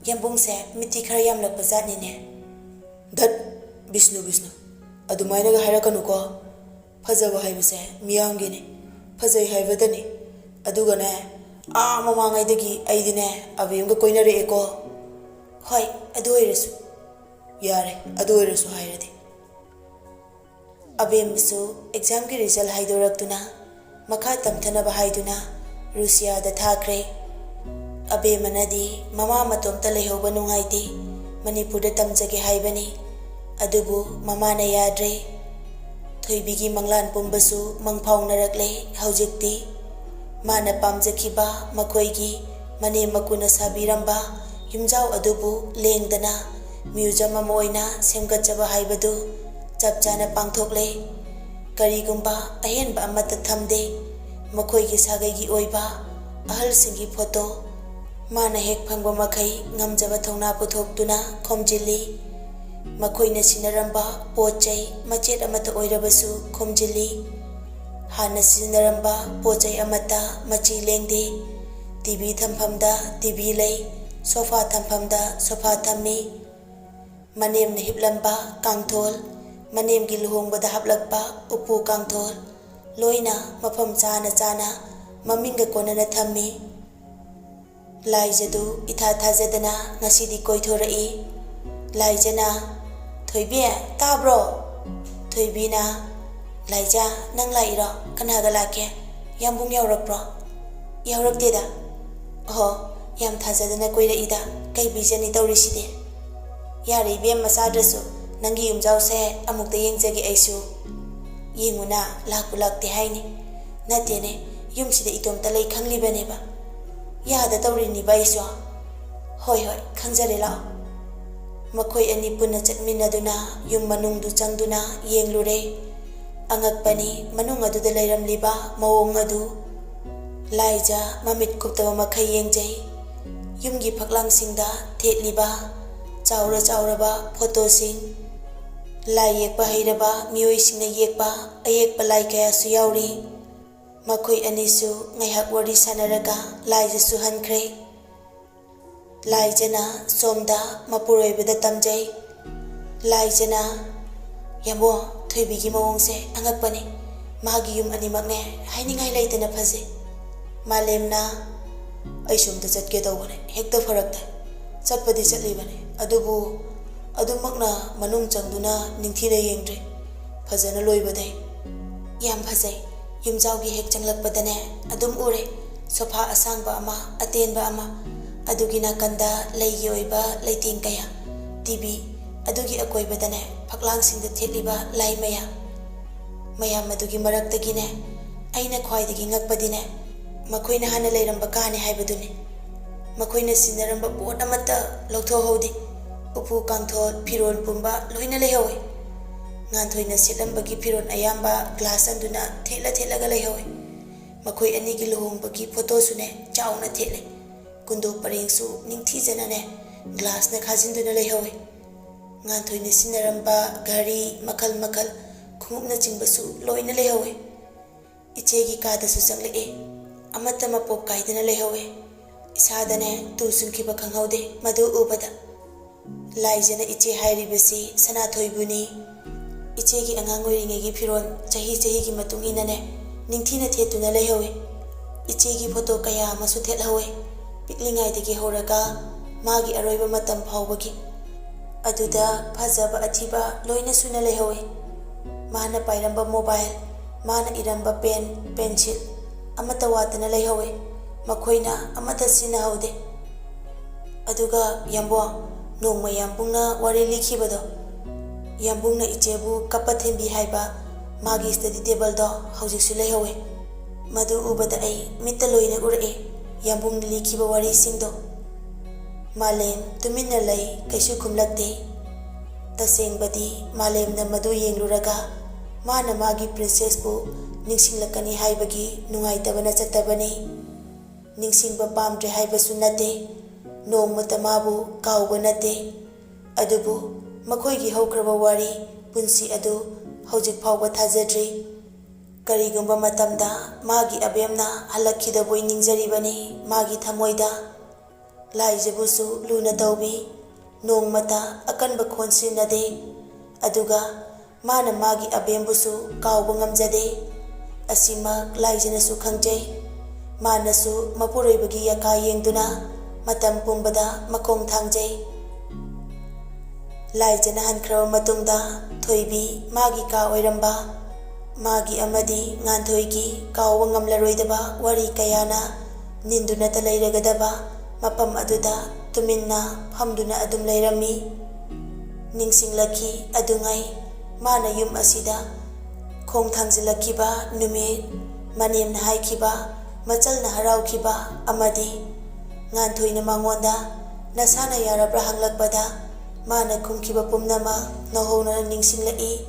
ꯌꯥꯝꯕꯨꯡꯁꯦ ꯃꯤꯠꯇꯤ ꯈꯔ ꯌꯥꯝꯂꯛꯄ ꯖꯥꯠꯅꯤꯅꯦ꯫ ꯙꯠ, ꯕꯤꯁꯅꯨ, ꯕꯤꯁꯅꯨ, ꯑꯗꯨꯃꯥꯏꯅꯒ ꯍꯥꯏꯔꯛꯀꯅꯨꯀꯣ꯫ ꯐꯖꯕ ꯍꯥꯏꯕꯁꯦ ꯃꯤꯌꯥꯝꯒꯤꯅꯤ, ꯐꯖꯩ ꯍꯥꯏꯕꯗꯅꯤ꯫ ꯑꯗꯨꯒꯅꯦ, ꯑꯥ ꯃꯃꯥꯡꯉꯩꯗꯒꯤ ꯑꯩꯗꯤꯅꯦ ꯑꯕꯦꯝꯒ ꯀꯣꯏꯅꯔꯛꯑꯦꯀꯣ꯫ ꯍꯣꯏ, ꯑꯗꯨ ꯑꯣꯏꯔꯁꯨ꯫ ꯌꯥꯔꯦ, ꯑꯗꯨ ꯑꯣꯏꯔꯁꯨ ꯍꯥꯏꯔꯗꯤ꯫ ꯑꯕꯦꯝꯃꯁꯨ ꯑꯦꯛꯖꯥꯝꯒꯤ ꯔꯤꯖꯜ ꯍꯥꯏꯗꯣꯔꯛꯇꯨꯅ ꯃꯈꯥ ꯇꯝꯊꯅꯕ ꯍꯥꯏꯗꯨꯅ ꯔꯨꯁꯤꯌꯥꯗ ꯊꯥꯈ꯭ꯔꯦ꯫ ꯑꯕꯦꯝꯃꯅꯗꯤ ꯃꯃꯥ ꯃꯇꯣꯝꯇ ꯂꯩꯍꯧꯕ ꯅꯨꯡꯉꯥꯏꯇꯦ, ꯃꯅꯤꯄꯨꯔꯗ ꯇꯝꯖꯒꯦ ꯍꯥꯏꯕꯅꯤ꯫ ꯑꯗꯨꯕꯨ ꯃꯃꯥꯅ ꯌꯥꯗ꯭ꯔꯦ꯫ ꯊꯣꯏꯕꯤꯒꯤ ꯃꯪꯂꯥꯟ ꯄꯨꯝꯕꯁꯨ ꯃꯪꯐꯥꯎꯅꯔꯛꯂꯦ ꯍꯧꯖꯤꯛꯇꯤ꯫ ꯃꯥꯅ ꯄꯥꯝꯖꯈꯤꯕ ꯃꯈꯣꯏꯒꯤ ꯃꯅꯦꯝ ꯃꯀꯨꯅ ꯁꯥꯕꯤꯔꯝꯕ ꯌꯨꯝꯖꯥꯎ ꯑꯗꯨꯕꯨ ꯂꯦꯡꯗꯅ ꯃ꯭ꯌꯨꯖꯝ ꯑꯃ ꯑꯣꯏꯅ ꯁꯦꯝꯒꯠꯆꯕ ꯍꯥꯏꯕꯗꯨ ꯆꯞ ꯆꯥꯅ ꯄꯥꯡꯊꯣꯛꯂꯦ꯫ ꯀꯔꯤꯒꯨꯝꯕ ꯑꯍꯦꯟꯕ ꯑꯃꯠꯇ ꯊꯝꯗꯦ꯫ ꯃꯈꯣꯏꯒꯤ ꯁꯥꯒꯩꯒꯤ ꯑꯣꯏꯕ ꯑꯍꯜꯁꯤꯡꯒꯤ ꯐꯣꯇꯣ, ꯃꯥꯅ ꯍꯦꯛ ꯐꯪꯕ ꯃꯈꯩ ꯉꯝꯖꯕ ꯊꯧꯅꯥ ꯄꯨꯊꯣꯛꯇꯨꯅ ꯈꯣꯝꯖꯤꯜꯂꯤ꯫ ꯃꯈꯣꯏꯅ ꯁꯤꯟꯅꯔꯝꯕ ꯄꯣꯠ ꯆꯩ ꯃꯆꯦꯠ ꯑꯃꯠꯇ ꯑꯣꯏꯔꯕꯁꯨ ꯈꯣꯝꯖꯤꯜꯂꯤ꯫ ꯍꯥꯟꯅ ꯁꯤꯖꯤꯟꯅꯔꯝꯕ ꯄꯣꯠ ꯆꯩ ꯑꯃꯠꯇ ꯃꯆꯤ ꯂꯦꯡꯗꯦ꯫ ꯇꯤ ꯚꯤ ꯊꯝꯐꯝꯗ ꯇꯤ ꯚꯤ ꯂꯩ, ꯁꯣꯐꯥ ꯊꯝꯐꯝꯗ ꯁꯣꯐꯥ ꯊꯝꯃꯤ꯫ ꯃꯅꯦꯝꯅ ꯍꯤꯞꯂꯝꯕ ꯀꯥꯡꯊꯣꯜ, ꯃꯅꯦꯝꯒꯤ ꯂꯨꯍꯣꯡꯕꯗ ꯍꯥꯞꯂꯛꯄ ꯎꯄꯨ ꯀꯥꯡꯊꯣꯜ, ꯂꯣꯏꯅ ꯃꯐꯝ ꯆꯥꯅ ꯆꯥꯅ ꯃꯃꯤꯡꯒ ꯀꯣꯟꯅꯅ ꯊꯝꯃꯤ꯫ ꯂꯥꯏꯖꯗꯨ ꯏꯊꯥ ꯊꯥꯖꯗꯅ ꯉꯁꯤꯗꯤ ꯀꯣꯏꯊꯣꯔꯛꯏ꯫ ꯂꯥꯏꯖꯅ, "ꯊꯣꯏꯕꯤ, ꯇꯥꯕ꯭ꯔꯣ?" ꯊꯣꯏꯕꯤꯅ, "ꯂꯥꯏꯖ, ꯅꯪ ꯂꯥꯛꯏꯔꯣ? ꯀꯅꯥꯒ ꯂꯥꯛꯀꯦ? ꯌꯥꯝꯕꯨꯡ ꯌꯥꯎꯔꯛꯄ꯭ꯔꯣ?" "ꯌꯥꯎꯔꯛꯇꯦꯗ꯫" "ꯑꯣꯍꯣ, ꯌꯥꯝ ꯊꯥꯖꯗꯅ ꯀꯣꯏꯔꯛꯏꯗ꯫ ꯀꯩ ꯄꯤꯖꯅꯤ ꯇꯧꯔꯤꯁꯤꯗꯤ?" "ꯌꯥꯔꯦ ꯏꯕꯦꯝꯃ, ꯆꯥꯗ꯭ꯔꯁꯨ꯫ ꯅꯪꯒꯤ ꯌꯨꯝꯖꯥꯎꯁꯦ ꯑꯃꯨꯛꯇ ꯌꯦꯡꯖꯒꯦ ꯑꯩꯁꯨ꯫ ꯌꯦꯡꯉꯨꯅ, ꯂꯥꯛꯄꯨ ꯂꯥꯛꯇꯦ ꯍꯥꯏꯅꯤ꯫ ꯅꯠꯇꯦꯅꯦ, ꯌꯨꯝꯁꯤꯗ ꯏꯇꯣꯝꯇ ꯂꯩ ꯈꯪꯂꯤꯕꯅꯦꯕ꯫ ꯌꯥꯗ ꯇꯧꯔꯤꯅꯤꯕ ꯑꯩꯁꯨ꯫" "ꯍꯣꯏ, ꯍꯣꯏ, ꯈꯪꯖꯔꯦ, ꯂꯥꯛꯑꯣ꯫" ꯃꯈꯣꯏ ꯑꯅꯤ ꯄꯨꯟꯅ ꯆꯠꯃꯤꯟꯅꯗꯨꯅ ꯌꯨꯝ ꯃꯅꯨꯡꯗꯨ ꯆꯪꯗꯨꯅ ꯌꯦꯡꯂꯨꯔꯦ꯫ ꯑꯉꯛꯄꯅꯤ, ꯃꯅꯨꯡ ꯑꯗꯨꯗ ꯂꯩꯔꯝꯂꯤꯕ ꯃꯑꯣꯡ ꯑꯗꯨ꯫ ꯂꯥꯏꯖ ꯃꯃꯤꯠ ꯀꯨꯞꯇꯕ ꯃꯈꯩ ꯌꯦꯡꯖꯩ꯫ ꯌꯨꯝꯒꯤ ꯐꯛꯂꯥꯡꯁꯤꯡꯗ ꯊꯦꯠꯂꯤꯕ ꯆꯥꯎꯔ ꯆꯥꯎꯔꯕ ꯐꯣꯇꯣꯁꯤꯡ, ꯂꯥꯏ ꯌꯦꯛꯄ ꯍꯩꯔꯕ ꯃꯤꯑꯣꯏꯁꯤꯡꯅ ꯌꯦꯛꯄ ꯑꯌꯦꯛꯄ ꯂꯥꯏ ꯀꯌꯥꯁꯨ ꯌꯥꯎꯔꯤ꯫ ꯃꯈꯣꯏ ꯑꯅꯤꯁꯨ ꯉꯥꯏꯍꯥꯛ ꯋꯥꯔꯤ ꯁꯥꯟꯅꯔꯒ ꯂꯥꯏꯖꯁꯨ ꯍꯟꯈ꯭ꯔꯦ꯫ ꯂꯥꯏꯖꯅ ꯁꯣꯝꯗ ꯃꯄꯨꯔꯣꯏꯕꯗ ꯇꯝꯖꯩ꯫ ꯂꯥꯏꯖꯅ, "ꯌꯥꯝꯕꯣ, ꯊꯣꯏꯕꯤꯒꯤ ꯃꯑꯣꯡꯁꯦ ꯑꯉꯛꯄꯅꯤ꯫ ꯃꯥꯒꯤ ꯌꯨꯝ ꯑꯅꯤꯃꯛꯅꯦ, ꯍꯥꯏꯅꯤꯡꯉꯥꯏ ꯂꯩꯇꯅ ꯐꯖꯩ꯫" ꯃꯥꯂꯦꯝꯅ, "ꯑꯩꯁꯨ ꯑꯝꯇ ꯆꯠꯀꯦ ꯇꯧꯕꯅꯦ, ꯍꯦꯛꯇ ꯐꯔꯛ ꯇꯥꯏ꯫ ꯆꯠꯄꯗꯤ ꯆꯠꯂꯤꯕꯅꯦ, ꯑꯗꯨꯕꯨ ꯑꯗꯨꯃꯛꯅ ꯃꯅꯨꯡ ꯆꯪꯗꯨꯅ ꯅꯤꯡꯊꯤꯅ ꯌꯦꯡꯗ꯭ꯔꯤ꯫ ꯐꯖꯅ ꯂꯣꯏꯕꯗꯩ꯫" "ꯌꯥꯝ ꯐꯖꯩ꯫ ꯌꯨꯝꯖꯥꯎꯒꯤ ꯍꯦꯛ ꯆꯪꯂꯛꯄꯗꯅꯦ ꯑꯗꯨꯝ ꯎꯔꯦ꯫ ꯁꯣꯐꯥ ꯑꯁꯥꯡꯕ ꯑꯃ, ꯑꯇꯦꯟꯕ ꯑꯃ, ꯑꯗꯨꯒꯤ ꯅꯥꯀꯟꯗ ꯂꯩꯒꯤ ꯑꯣꯏꯕ ꯂꯩꯇꯦꯡ ꯀꯌꯥ, ꯇꯤ ꯚꯤ, ꯑꯗꯨꯒꯤ ꯑꯀꯣꯏꯕꯗꯅꯦ ꯐꯛꯂꯥꯡꯁꯤꯡꯗ ꯊꯦꯠꯂꯤꯕ ꯂꯥꯏ ꯃꯌꯥꯝ꯫ ꯃꯌꯥꯝ ꯑꯗꯨꯒꯤ ꯃꯔꯛꯇꯒꯤꯅꯦ ꯑꯩꯅ ꯈ꯭ꯋꯥꯏꯗꯒꯤ ꯉꯛꯄꯗꯤꯅꯦ, ꯃꯈꯣꯏꯅ ꯍꯥꯟꯅ ꯂꯩꯔꯝꯕ ꯀꯥꯅꯦ ꯍꯥꯏꯕꯗꯨꯅꯤ꯫ ꯃꯈꯣꯏꯅ ꯁꯤꯖꯤꯟꯅꯔꯝꯕ ꯄꯣꯠ ꯑꯃꯠꯇ ꯂꯧꯊꯣꯛꯍꯧꯗꯦ꯫ ꯎꯄꯨ ꯀꯥꯡꯊꯣꯜ, ꯐꯤꯔꯣꯜ ꯄꯨꯝꯕ ꯂꯣꯏꯅ ꯂꯩꯍꯧꯋꯤ꯫ ꯉꯥꯟꯊꯣꯏꯅ ꯁꯦꯠꯂꯝꯕꯒꯤ ꯐꯤꯔꯣꯜ ꯑꯌꯥꯝꯕ ꯒ꯭ꯂꯥꯁ ꯆꯟꯗꯨꯅ ꯊꯦꯠꯂ ꯊꯦꯠꯂꯒ ꯂꯩꯍꯧꯋꯤ꯫ ꯃꯈꯣꯏ ꯑꯅꯤꯒꯤ ꯂꯨꯍꯣꯡꯕꯒꯤ ꯐꯣꯇꯣꯁꯨꯅꯦ ꯆꯥꯎꯅ ꯊꯦꯠꯂꯦ꯫ ꯀꯨꯟꯗꯣ ꯄꯔꯦꯡꯁꯨ ꯅꯤꯡꯊꯤꯖꯅꯅꯦ ꯒ꯭ꯂꯥꯁꯅ ꯈꯥꯖꯤꯟꯗꯨꯅ ꯂꯩꯍꯧꯋꯤ꯫ ꯉꯥꯟꯊꯣꯏꯅ ꯁꯤꯖꯤꯟꯅꯔꯝꯕ ꯘꯔꯤ ꯃꯈꯜ ꯃꯈꯜ, ꯈꯣꯡꯎꯞꯅꯆꯤꯡꯕꯁꯨ ꯂꯣꯏꯅ ꯂꯩꯍꯧꯋꯤ꯫ ꯏꯆꯦꯒꯤ ꯀꯥꯗꯁꯨ ꯆꯪꯂꯛꯑꯦ꯫ ꯑꯃꯠꯇ ꯃꯄꯣꯞ ꯀꯥꯏꯗꯅ ꯂꯩꯍꯧꯋꯦ꯫ ꯏꯁꯥꯗꯅꯦ ꯇꯨ ꯆꯨꯡꯈꯤꯕ ꯈꯪꯍꯧꯗꯦ ꯃꯗꯨ ꯎꯕꯗ꯫ ꯂꯥꯏꯖꯅ ꯏꯆꯦ ꯍꯥꯏꯔꯤꯕꯁꯤ ꯁꯅꯥꯊꯣꯏꯕꯨꯅꯤ꯫ ꯏꯆꯦꯒꯤ ꯑꯉꯥꯡ ꯑꯣꯏꯔꯤꯉꯩꯒꯤ ꯐꯤꯔꯣꯜ ꯆꯍꯤ ꯆꯍꯤꯒꯤ ꯃꯇꯨꯡ ꯏꯟꯅꯅꯦ ꯅꯤꯡꯊꯤꯅ ꯊꯦꯠꯇꯨꯅ ꯂꯩꯍꯧꯋꯦ꯫ ꯏꯆꯦꯒꯤ ꯐꯣꯇꯣ ꯀꯌꯥ ꯑꯃꯁꯨ ꯊꯦꯠꯍꯧꯋꯦ꯫ ꯄꯤꯛꯂꯤꯉꯩꯗꯒꯤ ꯍꯧꯔꯒ ꯃꯥꯒꯤ ꯑꯔꯣꯏꯕ ꯃꯇꯝ ꯐꯥꯎꯕꯒꯤ꯫ ꯑꯗꯨꯗ ꯐꯖꯕ ꯑꯊꯤꯕ ꯂꯣꯏꯅ ꯁꯨꯅ ꯂꯩꯍꯧꯋꯤ꯫ ꯃꯥꯅ ꯄꯥꯏꯔꯝꯕ ꯃꯣꯕꯥꯏꯜ, ꯃꯥꯅ ꯏꯔꯝꯕ ꯄꯦꯟ, ꯄꯦꯟꯁꯤꯜ ꯑꯃꯠꯇ ꯋꯥꯠꯇꯅ ꯂꯩꯍꯧꯋꯤ꯫ ꯃꯈꯣꯏꯅ ꯑꯃꯠꯇ ꯁꯤꯖꯤꯟꯅꯍꯧꯗꯦ꯫ ꯑꯗꯨꯒ ꯌꯥꯝꯕꯣꯡ, ꯅꯣꯡꯃ ꯌꯥꯝꯕꯨꯡꯅ ꯋꯥꯔꯤ ꯂꯤꯈꯤꯕꯗꯣ, ꯌꯥꯝꯕꯨꯡꯅ ꯏꯆꯦꯕꯨ ꯀꯞꯄ ꯊꯤꯟꯕꯤ ꯍꯥꯏꯕ ꯃꯥꯒꯤ ꯁ꯭ꯇꯗꯤ ꯇꯦꯕꯜꯗꯣ ꯍꯧꯖꯤꯛꯁꯨ ꯂꯩꯍꯧꯋꯤ꯫ ꯃꯗꯨ ꯎꯕꯗ ꯑꯩ ꯃꯤꯠꯇ ꯂꯣꯏꯅ ꯎꯔꯛꯏ꯫ ꯌꯥꯝꯕꯨꯡꯅ ꯂꯤꯈꯤꯕ ꯋꯥꯔꯤꯁꯤꯡꯗꯣ꯫ ꯃꯥꯂꯦꯝ ꯇꯨꯃꯤꯟꯅ ꯂꯩ, ꯀꯩꯁꯨ ꯈꯨꯝꯂꯛꯇꯦ꯫ ꯇꯁꯦꯡꯕꯗꯤ ꯃꯥꯂꯦꯝꯅ ꯃꯗꯨ ꯌꯦꯡꯂꯨꯔꯒ ꯃꯥꯅ ꯃꯥꯒꯤ ꯄ꯭ꯔꯤꯟꯁꯦꯁꯄꯨ ꯅꯤꯡꯁꯤꯡꯂꯛꯀꯅꯤ ꯍꯥꯏꯕꯒꯤ ꯅꯨꯡꯉꯥꯏꯇꯕꯅ ꯆꯠꯇꯕꯅꯤ꯫ ꯅꯤꯡꯁꯤꯡꯕ ꯄꯥꯝꯗ꯭ꯔꯦ ꯍꯥꯏꯕꯁꯨ ꯅꯠꯇꯦ, ꯅꯣꯡꯃꯇ ꯃꯥꯕꯨ ꯀꯥꯎꯕ ꯅꯠꯇꯦ꯫ ꯑꯗꯨꯕꯨ ꯃꯈꯣꯏꯒꯤ ꯍꯧꯈ꯭ꯔꯕ ꯋꯥꯔꯤ, ꯄꯨꯟꯁꯤ ꯑꯗꯨ ꯍꯧꯖꯤꯛ ꯐꯥꯎꯕ ꯊꯥꯖꯗ꯭ꯔꯤ꯫ ꯀꯔꯤꯒꯨꯝꯕ ꯃꯇꯝꯗ ꯃꯥꯒꯤ ꯑꯕꯦꯝꯅ ꯍꯜꯂꯛꯈꯤꯗꯕꯣꯏ ꯅꯤꯡꯖꯔꯤꯕꯅꯤ ꯃꯥꯒꯤ ꯊꯃꯣꯏꯗ꯫ ꯂꯥꯏꯖꯕꯨꯁꯨ ꯂꯨꯅ ꯇꯧꯕꯤ, ꯅꯣꯡꯃꯇ ꯑꯀꯟꯕ ꯈꯣꯟ ꯁꯤꯖꯤꯟꯅꯗꯦ꯫ ꯑꯗꯨꯒ ꯃꯥꯅ ꯃꯥꯒꯤ ꯑꯕꯦꯝꯕꯨꯁꯨ ꯀꯥꯎꯕ ꯉꯝꯖꯗꯦ꯫ ꯑꯁꯤꯃꯛ ꯂꯥꯏꯖꯅꯁꯨ ꯈꯪꯖꯩ꯫ ꯃꯥꯅꯁꯨ ꯃꯄꯨꯔꯣꯏꯕꯒꯤ ꯌꯥꯀꯥ ꯌꯦꯡꯗꯨꯅ ꯃꯇꯝ ꯄꯨꯝꯕꯗ ꯃꯈꯣꯡ ꯊꯥꯡꯖꯩ꯫ ꯂꯥꯏꯖꯅ ꯍꯟꯈ꯭ꯔꯕ ꯃꯇꯨꯡꯗ ꯊꯣꯏꯕꯤ ꯃꯥꯒꯤ ꯀꯥ ꯑꯣꯏꯔꯝꯕ, ꯃꯥꯒꯤ ꯑꯃꯗꯤ ꯉꯥꯟꯊꯣꯏꯒꯤ ꯀꯥꯎꯕ ꯉꯝꯂꯔꯣꯏꯗꯕ ꯋꯥꯔꯤ ꯀꯌꯥꯅ ꯅꯤꯟꯗꯨꯅꯇ ꯂꯩꯔꯒꯗꯕ ꯃꯐꯝ ꯑꯗꯨꯗ ꯇꯨꯃꯤꯟꯅ ꯐꯝꯗꯨꯅ ꯑꯗꯨꯝ ꯂꯩꯔꯝꯃꯤ꯫ ꯅꯤꯡꯁꯤꯡꯂꯛꯈꯤ ꯑꯗꯨꯉꯩ꯫ ꯃꯥꯅ ꯌꯨꯝ ꯑꯁꯤꯗ ꯈꯣꯡ ꯊꯥꯡꯖꯤꯜꯂꯛꯈꯤꯕ ꯅꯨꯃꯤꯠ, ꯃꯅꯦꯝꯅ ꯍꯥꯏꯈꯤꯕ, ꯃꯆꯜꯅ ꯍꯔꯥꯎꯈꯤꯕ ꯑꯃꯗꯤ ꯉꯥꯟꯊꯣꯏꯅ ꯃꯉꯣꯟꯗ "ꯅꯁꯥꯅ ꯌꯥꯔꯕ꯭ꯔꯥ?" ꯍꯪꯂꯛꯄꯗ ꯃꯥꯅ ꯈꯨꯝꯈꯤꯕ ꯄꯨꯝꯅꯃꯛ ꯅꯧꯍꯧꯅꯅ ꯅꯤꯡꯁꯤꯡꯂꯛꯏ꯫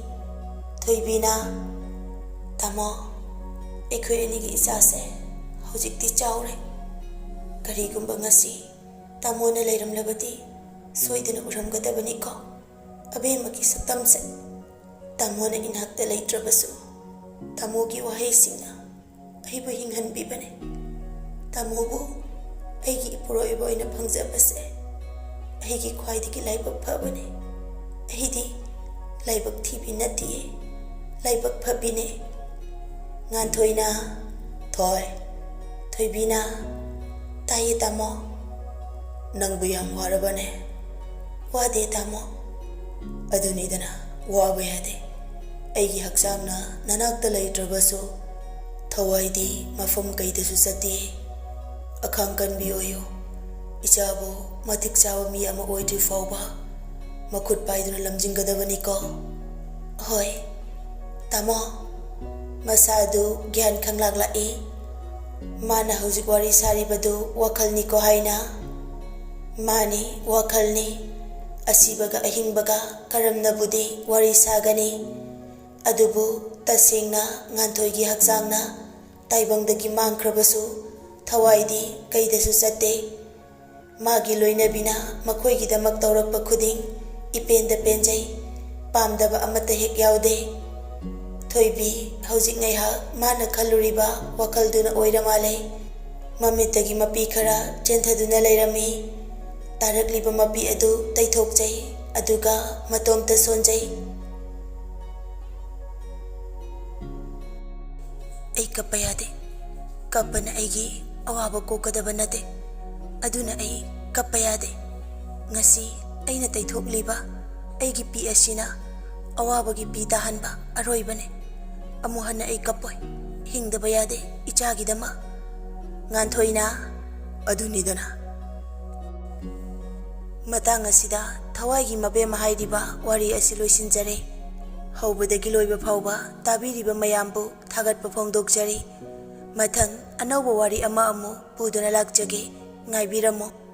ꯊꯣꯏꯕꯤꯅ, "ꯇꯥꯃꯣ, ꯑꯩꯈꯣꯏ ꯑꯅꯤꯒꯤ ꯏꯆꯥꯁꯦ ꯍꯧꯖꯤꯛꯇꯤ ꯆꯥꯎꯔꯦ꯫ ꯀꯔꯤꯒꯨꯝꯕ ꯉꯁꯤ ꯇꯥꯃꯣꯅ ꯂꯩꯔꯝꯂꯕꯗꯤ ꯁꯣꯏꯗꯅ ꯎꯔꯝꯒꯗꯕꯅꯤꯀꯣ ꯑꯕꯦꯝꯃꯒꯤ ꯁꯛꯇꯝꯁꯦ꯫ ꯇꯥꯃꯣꯅ ꯏꯅꯥꯛꯇ ꯂꯩꯇ꯭ꯔꯕꯁꯨ ꯇꯥꯃꯣꯒꯤ ꯋꯥꯍꯩꯁꯤꯡꯅ ꯑꯩꯕꯨ ꯍꯤꯡꯍꯟꯕꯤꯕꯅꯦ꯫ ꯇꯥꯃꯣꯕꯨ ꯑꯩꯒꯤ ꯏꯄꯨꯔꯣꯏꯕ ꯑꯣꯏꯅ ꯐꯪꯖꯕꯁꯦ ꯑꯩꯒꯤ ꯈ꯭ꯋꯥꯏꯗꯒꯤ ꯂꯥꯏꯕꯛ ꯐꯕꯅꯦ꯫ ꯑꯩꯗꯤ ꯂꯥꯏꯕꯛ ꯊꯤꯕꯤ ꯅꯠꯇꯤꯌꯦ, ꯂꯥꯏꯕꯛ ꯐꯕꯤꯅꯦ꯫ ꯉꯥꯟꯊꯣꯏꯅ, ꯊꯣꯏ, ꯊꯣꯏꯕꯤꯅ, "ꯇꯥꯏꯌꯦ ꯇꯥꯃꯣ꯫ ꯅꯪꯕꯨ ꯌꯥꯝ ꯋꯥꯔꯕꯅꯦ?" "ꯋꯥꯗꯦ ꯇꯥꯃꯣ꯫ ꯑꯗꯨꯅꯤꯗꯅ, ꯋꯥꯕ ꯌꯥꯗꯦ꯫ ꯑꯩꯒꯤ ꯍꯛꯆꯥꯡꯅ ꯅꯅꯥꯛꯇ ꯂꯩꯇ꯭ꯔꯕꯁꯨ ꯊꯋꯥꯏꯗꯤ ꯃꯐꯝ ꯀꯩꯗꯁꯨ ꯆꯠꯇꯦ꯫ ꯑꯈꯥꯡ ꯀꯟꯕꯤ ꯑꯣꯏꯌꯨ꯫ ꯏꯆꯥꯕꯨ ꯃꯇꯤꯛ ꯆꯥꯕ ꯃꯤ ꯑꯃ ꯑꯣꯏꯗ꯭ꯔꯤ ꯐꯥꯎꯕ ꯃꯈꯨꯠ ꯄꯥꯏꯗꯨꯅ ꯂꯝꯖꯤꯡꯒꯗꯕꯅꯤꯀꯣ꯫" "ꯍꯣꯏ ꯇꯥꯃꯣ꯫" ꯃꯁꯥꯗꯨ ꯒ꯭ꯌꯥꯟ ꯈꯪꯂꯥꯛꯂꯛꯏ꯫ ꯃꯥꯅ ꯍꯧꯖꯤꯛ ꯋꯥꯔꯤ ꯁꯥꯔꯤꯕꯗꯨ ꯋꯥꯈꯜꯅꯤꯀꯣ ꯍꯥꯏꯅ꯫ ꯃꯥꯅꯤ, ꯋꯥꯈꯜꯅꯤ꯫ ꯑꯁꯤꯕꯒ ꯑꯍꯤꯡꯕꯒ ꯀꯔꯝꯅꯕꯨꯗꯤ ꯋꯥꯔꯤ ꯁꯥꯒꯅꯤ? ꯑꯗꯨꯕꯨ ꯇꯁꯦꯡꯅ ꯉꯥꯟꯊꯣꯏꯒꯤ ꯍꯛꯆꯥꯡꯅ ꯇꯥꯏꯕꯪꯗꯒꯤ ꯃꯥꯡꯈ꯭ꯔꯕꯁꯨ ꯊꯋꯥꯏꯗꯤ ꯀꯩꯗꯁꯨ ꯆꯠꯇꯦ꯫ ꯃꯥꯒꯤ ꯂꯣꯏꯅꯕꯤꯅ ꯃꯈꯣꯏꯒꯤꯗꯃꯛ ꯇꯧꯔꯛꯄ ꯈꯨꯗꯤꯡ ꯏꯄꯦꯟꯗ ꯄꯦꯟꯖꯩ꯫ ꯄꯥꯝꯗꯕ ꯑꯃꯠꯇ ꯍꯦꯛ ꯌꯥꯎꯗꯦ꯫ ꯊꯣꯏꯕꯤ ꯍꯧꯖꯤꯛ ꯉꯥꯏꯍꯥꯛ ꯃꯥꯅ ꯈꯜꯂꯨꯔꯤꯕ ꯋꯥꯈꯜꯗꯨꯅ ꯑꯣꯏꯔ ꯃꯥꯜꯂꯦ꯫ ꯃꯃꯤꯠꯇꯒꯤ ꯃꯄꯤ ꯈꯔ ꯆꯦꯟꯊꯗꯨꯅ ꯂꯩꯔꯝꯃꯤ꯫ ꯇꯥꯔꯛꯂꯤꯕ ꯃꯄꯤ ꯑꯗꯨ ꯇꯩꯊꯣꯛꯆꯩ, ꯑꯗꯨꯒ ꯃꯇꯣꯝꯇ ꯁꯣꯟꯖꯩ꯫ "ꯑꯩ ꯀꯞꯄ ꯌꯥꯗꯦ꯫ ꯀꯞꯄꯅ ꯑꯩꯒꯤ ꯑꯋꯥꯕ ꯀꯣꯛꯀꯗꯕ ꯅꯠꯇꯦ꯫ ꯑꯗꯨꯅ ꯑꯩ ꯀꯞꯄ ꯌꯥꯗꯦ꯫ ꯉꯁꯤ ꯑꯩꯅ ꯇꯩꯊꯣꯛꯂꯤꯕ ꯑꯩꯒꯤ ꯄꯤ ꯑꯁꯤꯅ ꯑꯋꯥꯕꯒꯤ ꯄꯤ ꯇꯥꯍꯟꯕ ꯑꯔꯣꯏꯕꯅꯦ꯫ ꯑꯃꯨꯛ ꯍꯟꯅ ꯑꯩ ꯀꯞꯄꯣꯏ꯫ ꯍꯤꯡꯗꯕ ꯌꯥꯗꯦ ꯏꯆꯥꯒꯤꯗꯃꯛ꯫" ꯉꯥꯟꯊꯣꯏꯅ, "ꯑꯗꯨꯅꯤꯗꯅ꯫" ꯃꯇꯥꯡ ꯑꯁꯤꯗ ꯊꯋꯥꯏꯒꯤ ꯃꯕꯦꯝꯃ ꯍꯥꯏꯔꯤꯕ ꯋꯥꯔꯤ ꯑꯁꯤ ꯂꯣꯏꯁꯤꯟꯖꯔꯦ꯫ ꯍꯧꯕꯗꯒꯤ ꯂꯣꯏꯕ ꯐꯥꯎꯕ ꯇꯥꯕꯤꯔꯤꯕ ꯃꯌꯥꯝꯕꯨ ꯊꯥꯒꯠꯄ ꯐꯣꯡꯗꯣꯛꯆꯔꯤ꯫ ꯃꯊꯪ ꯑꯅꯧꯕ ꯋꯥꯔꯤ ꯑꯃ ꯑꯃꯨꯛ ꯄꯨꯗꯨꯅ ꯂꯥꯛꯆꯒꯦ꯫ ꯉꯥꯏꯕꯤꯔꯝꯃꯨ꯫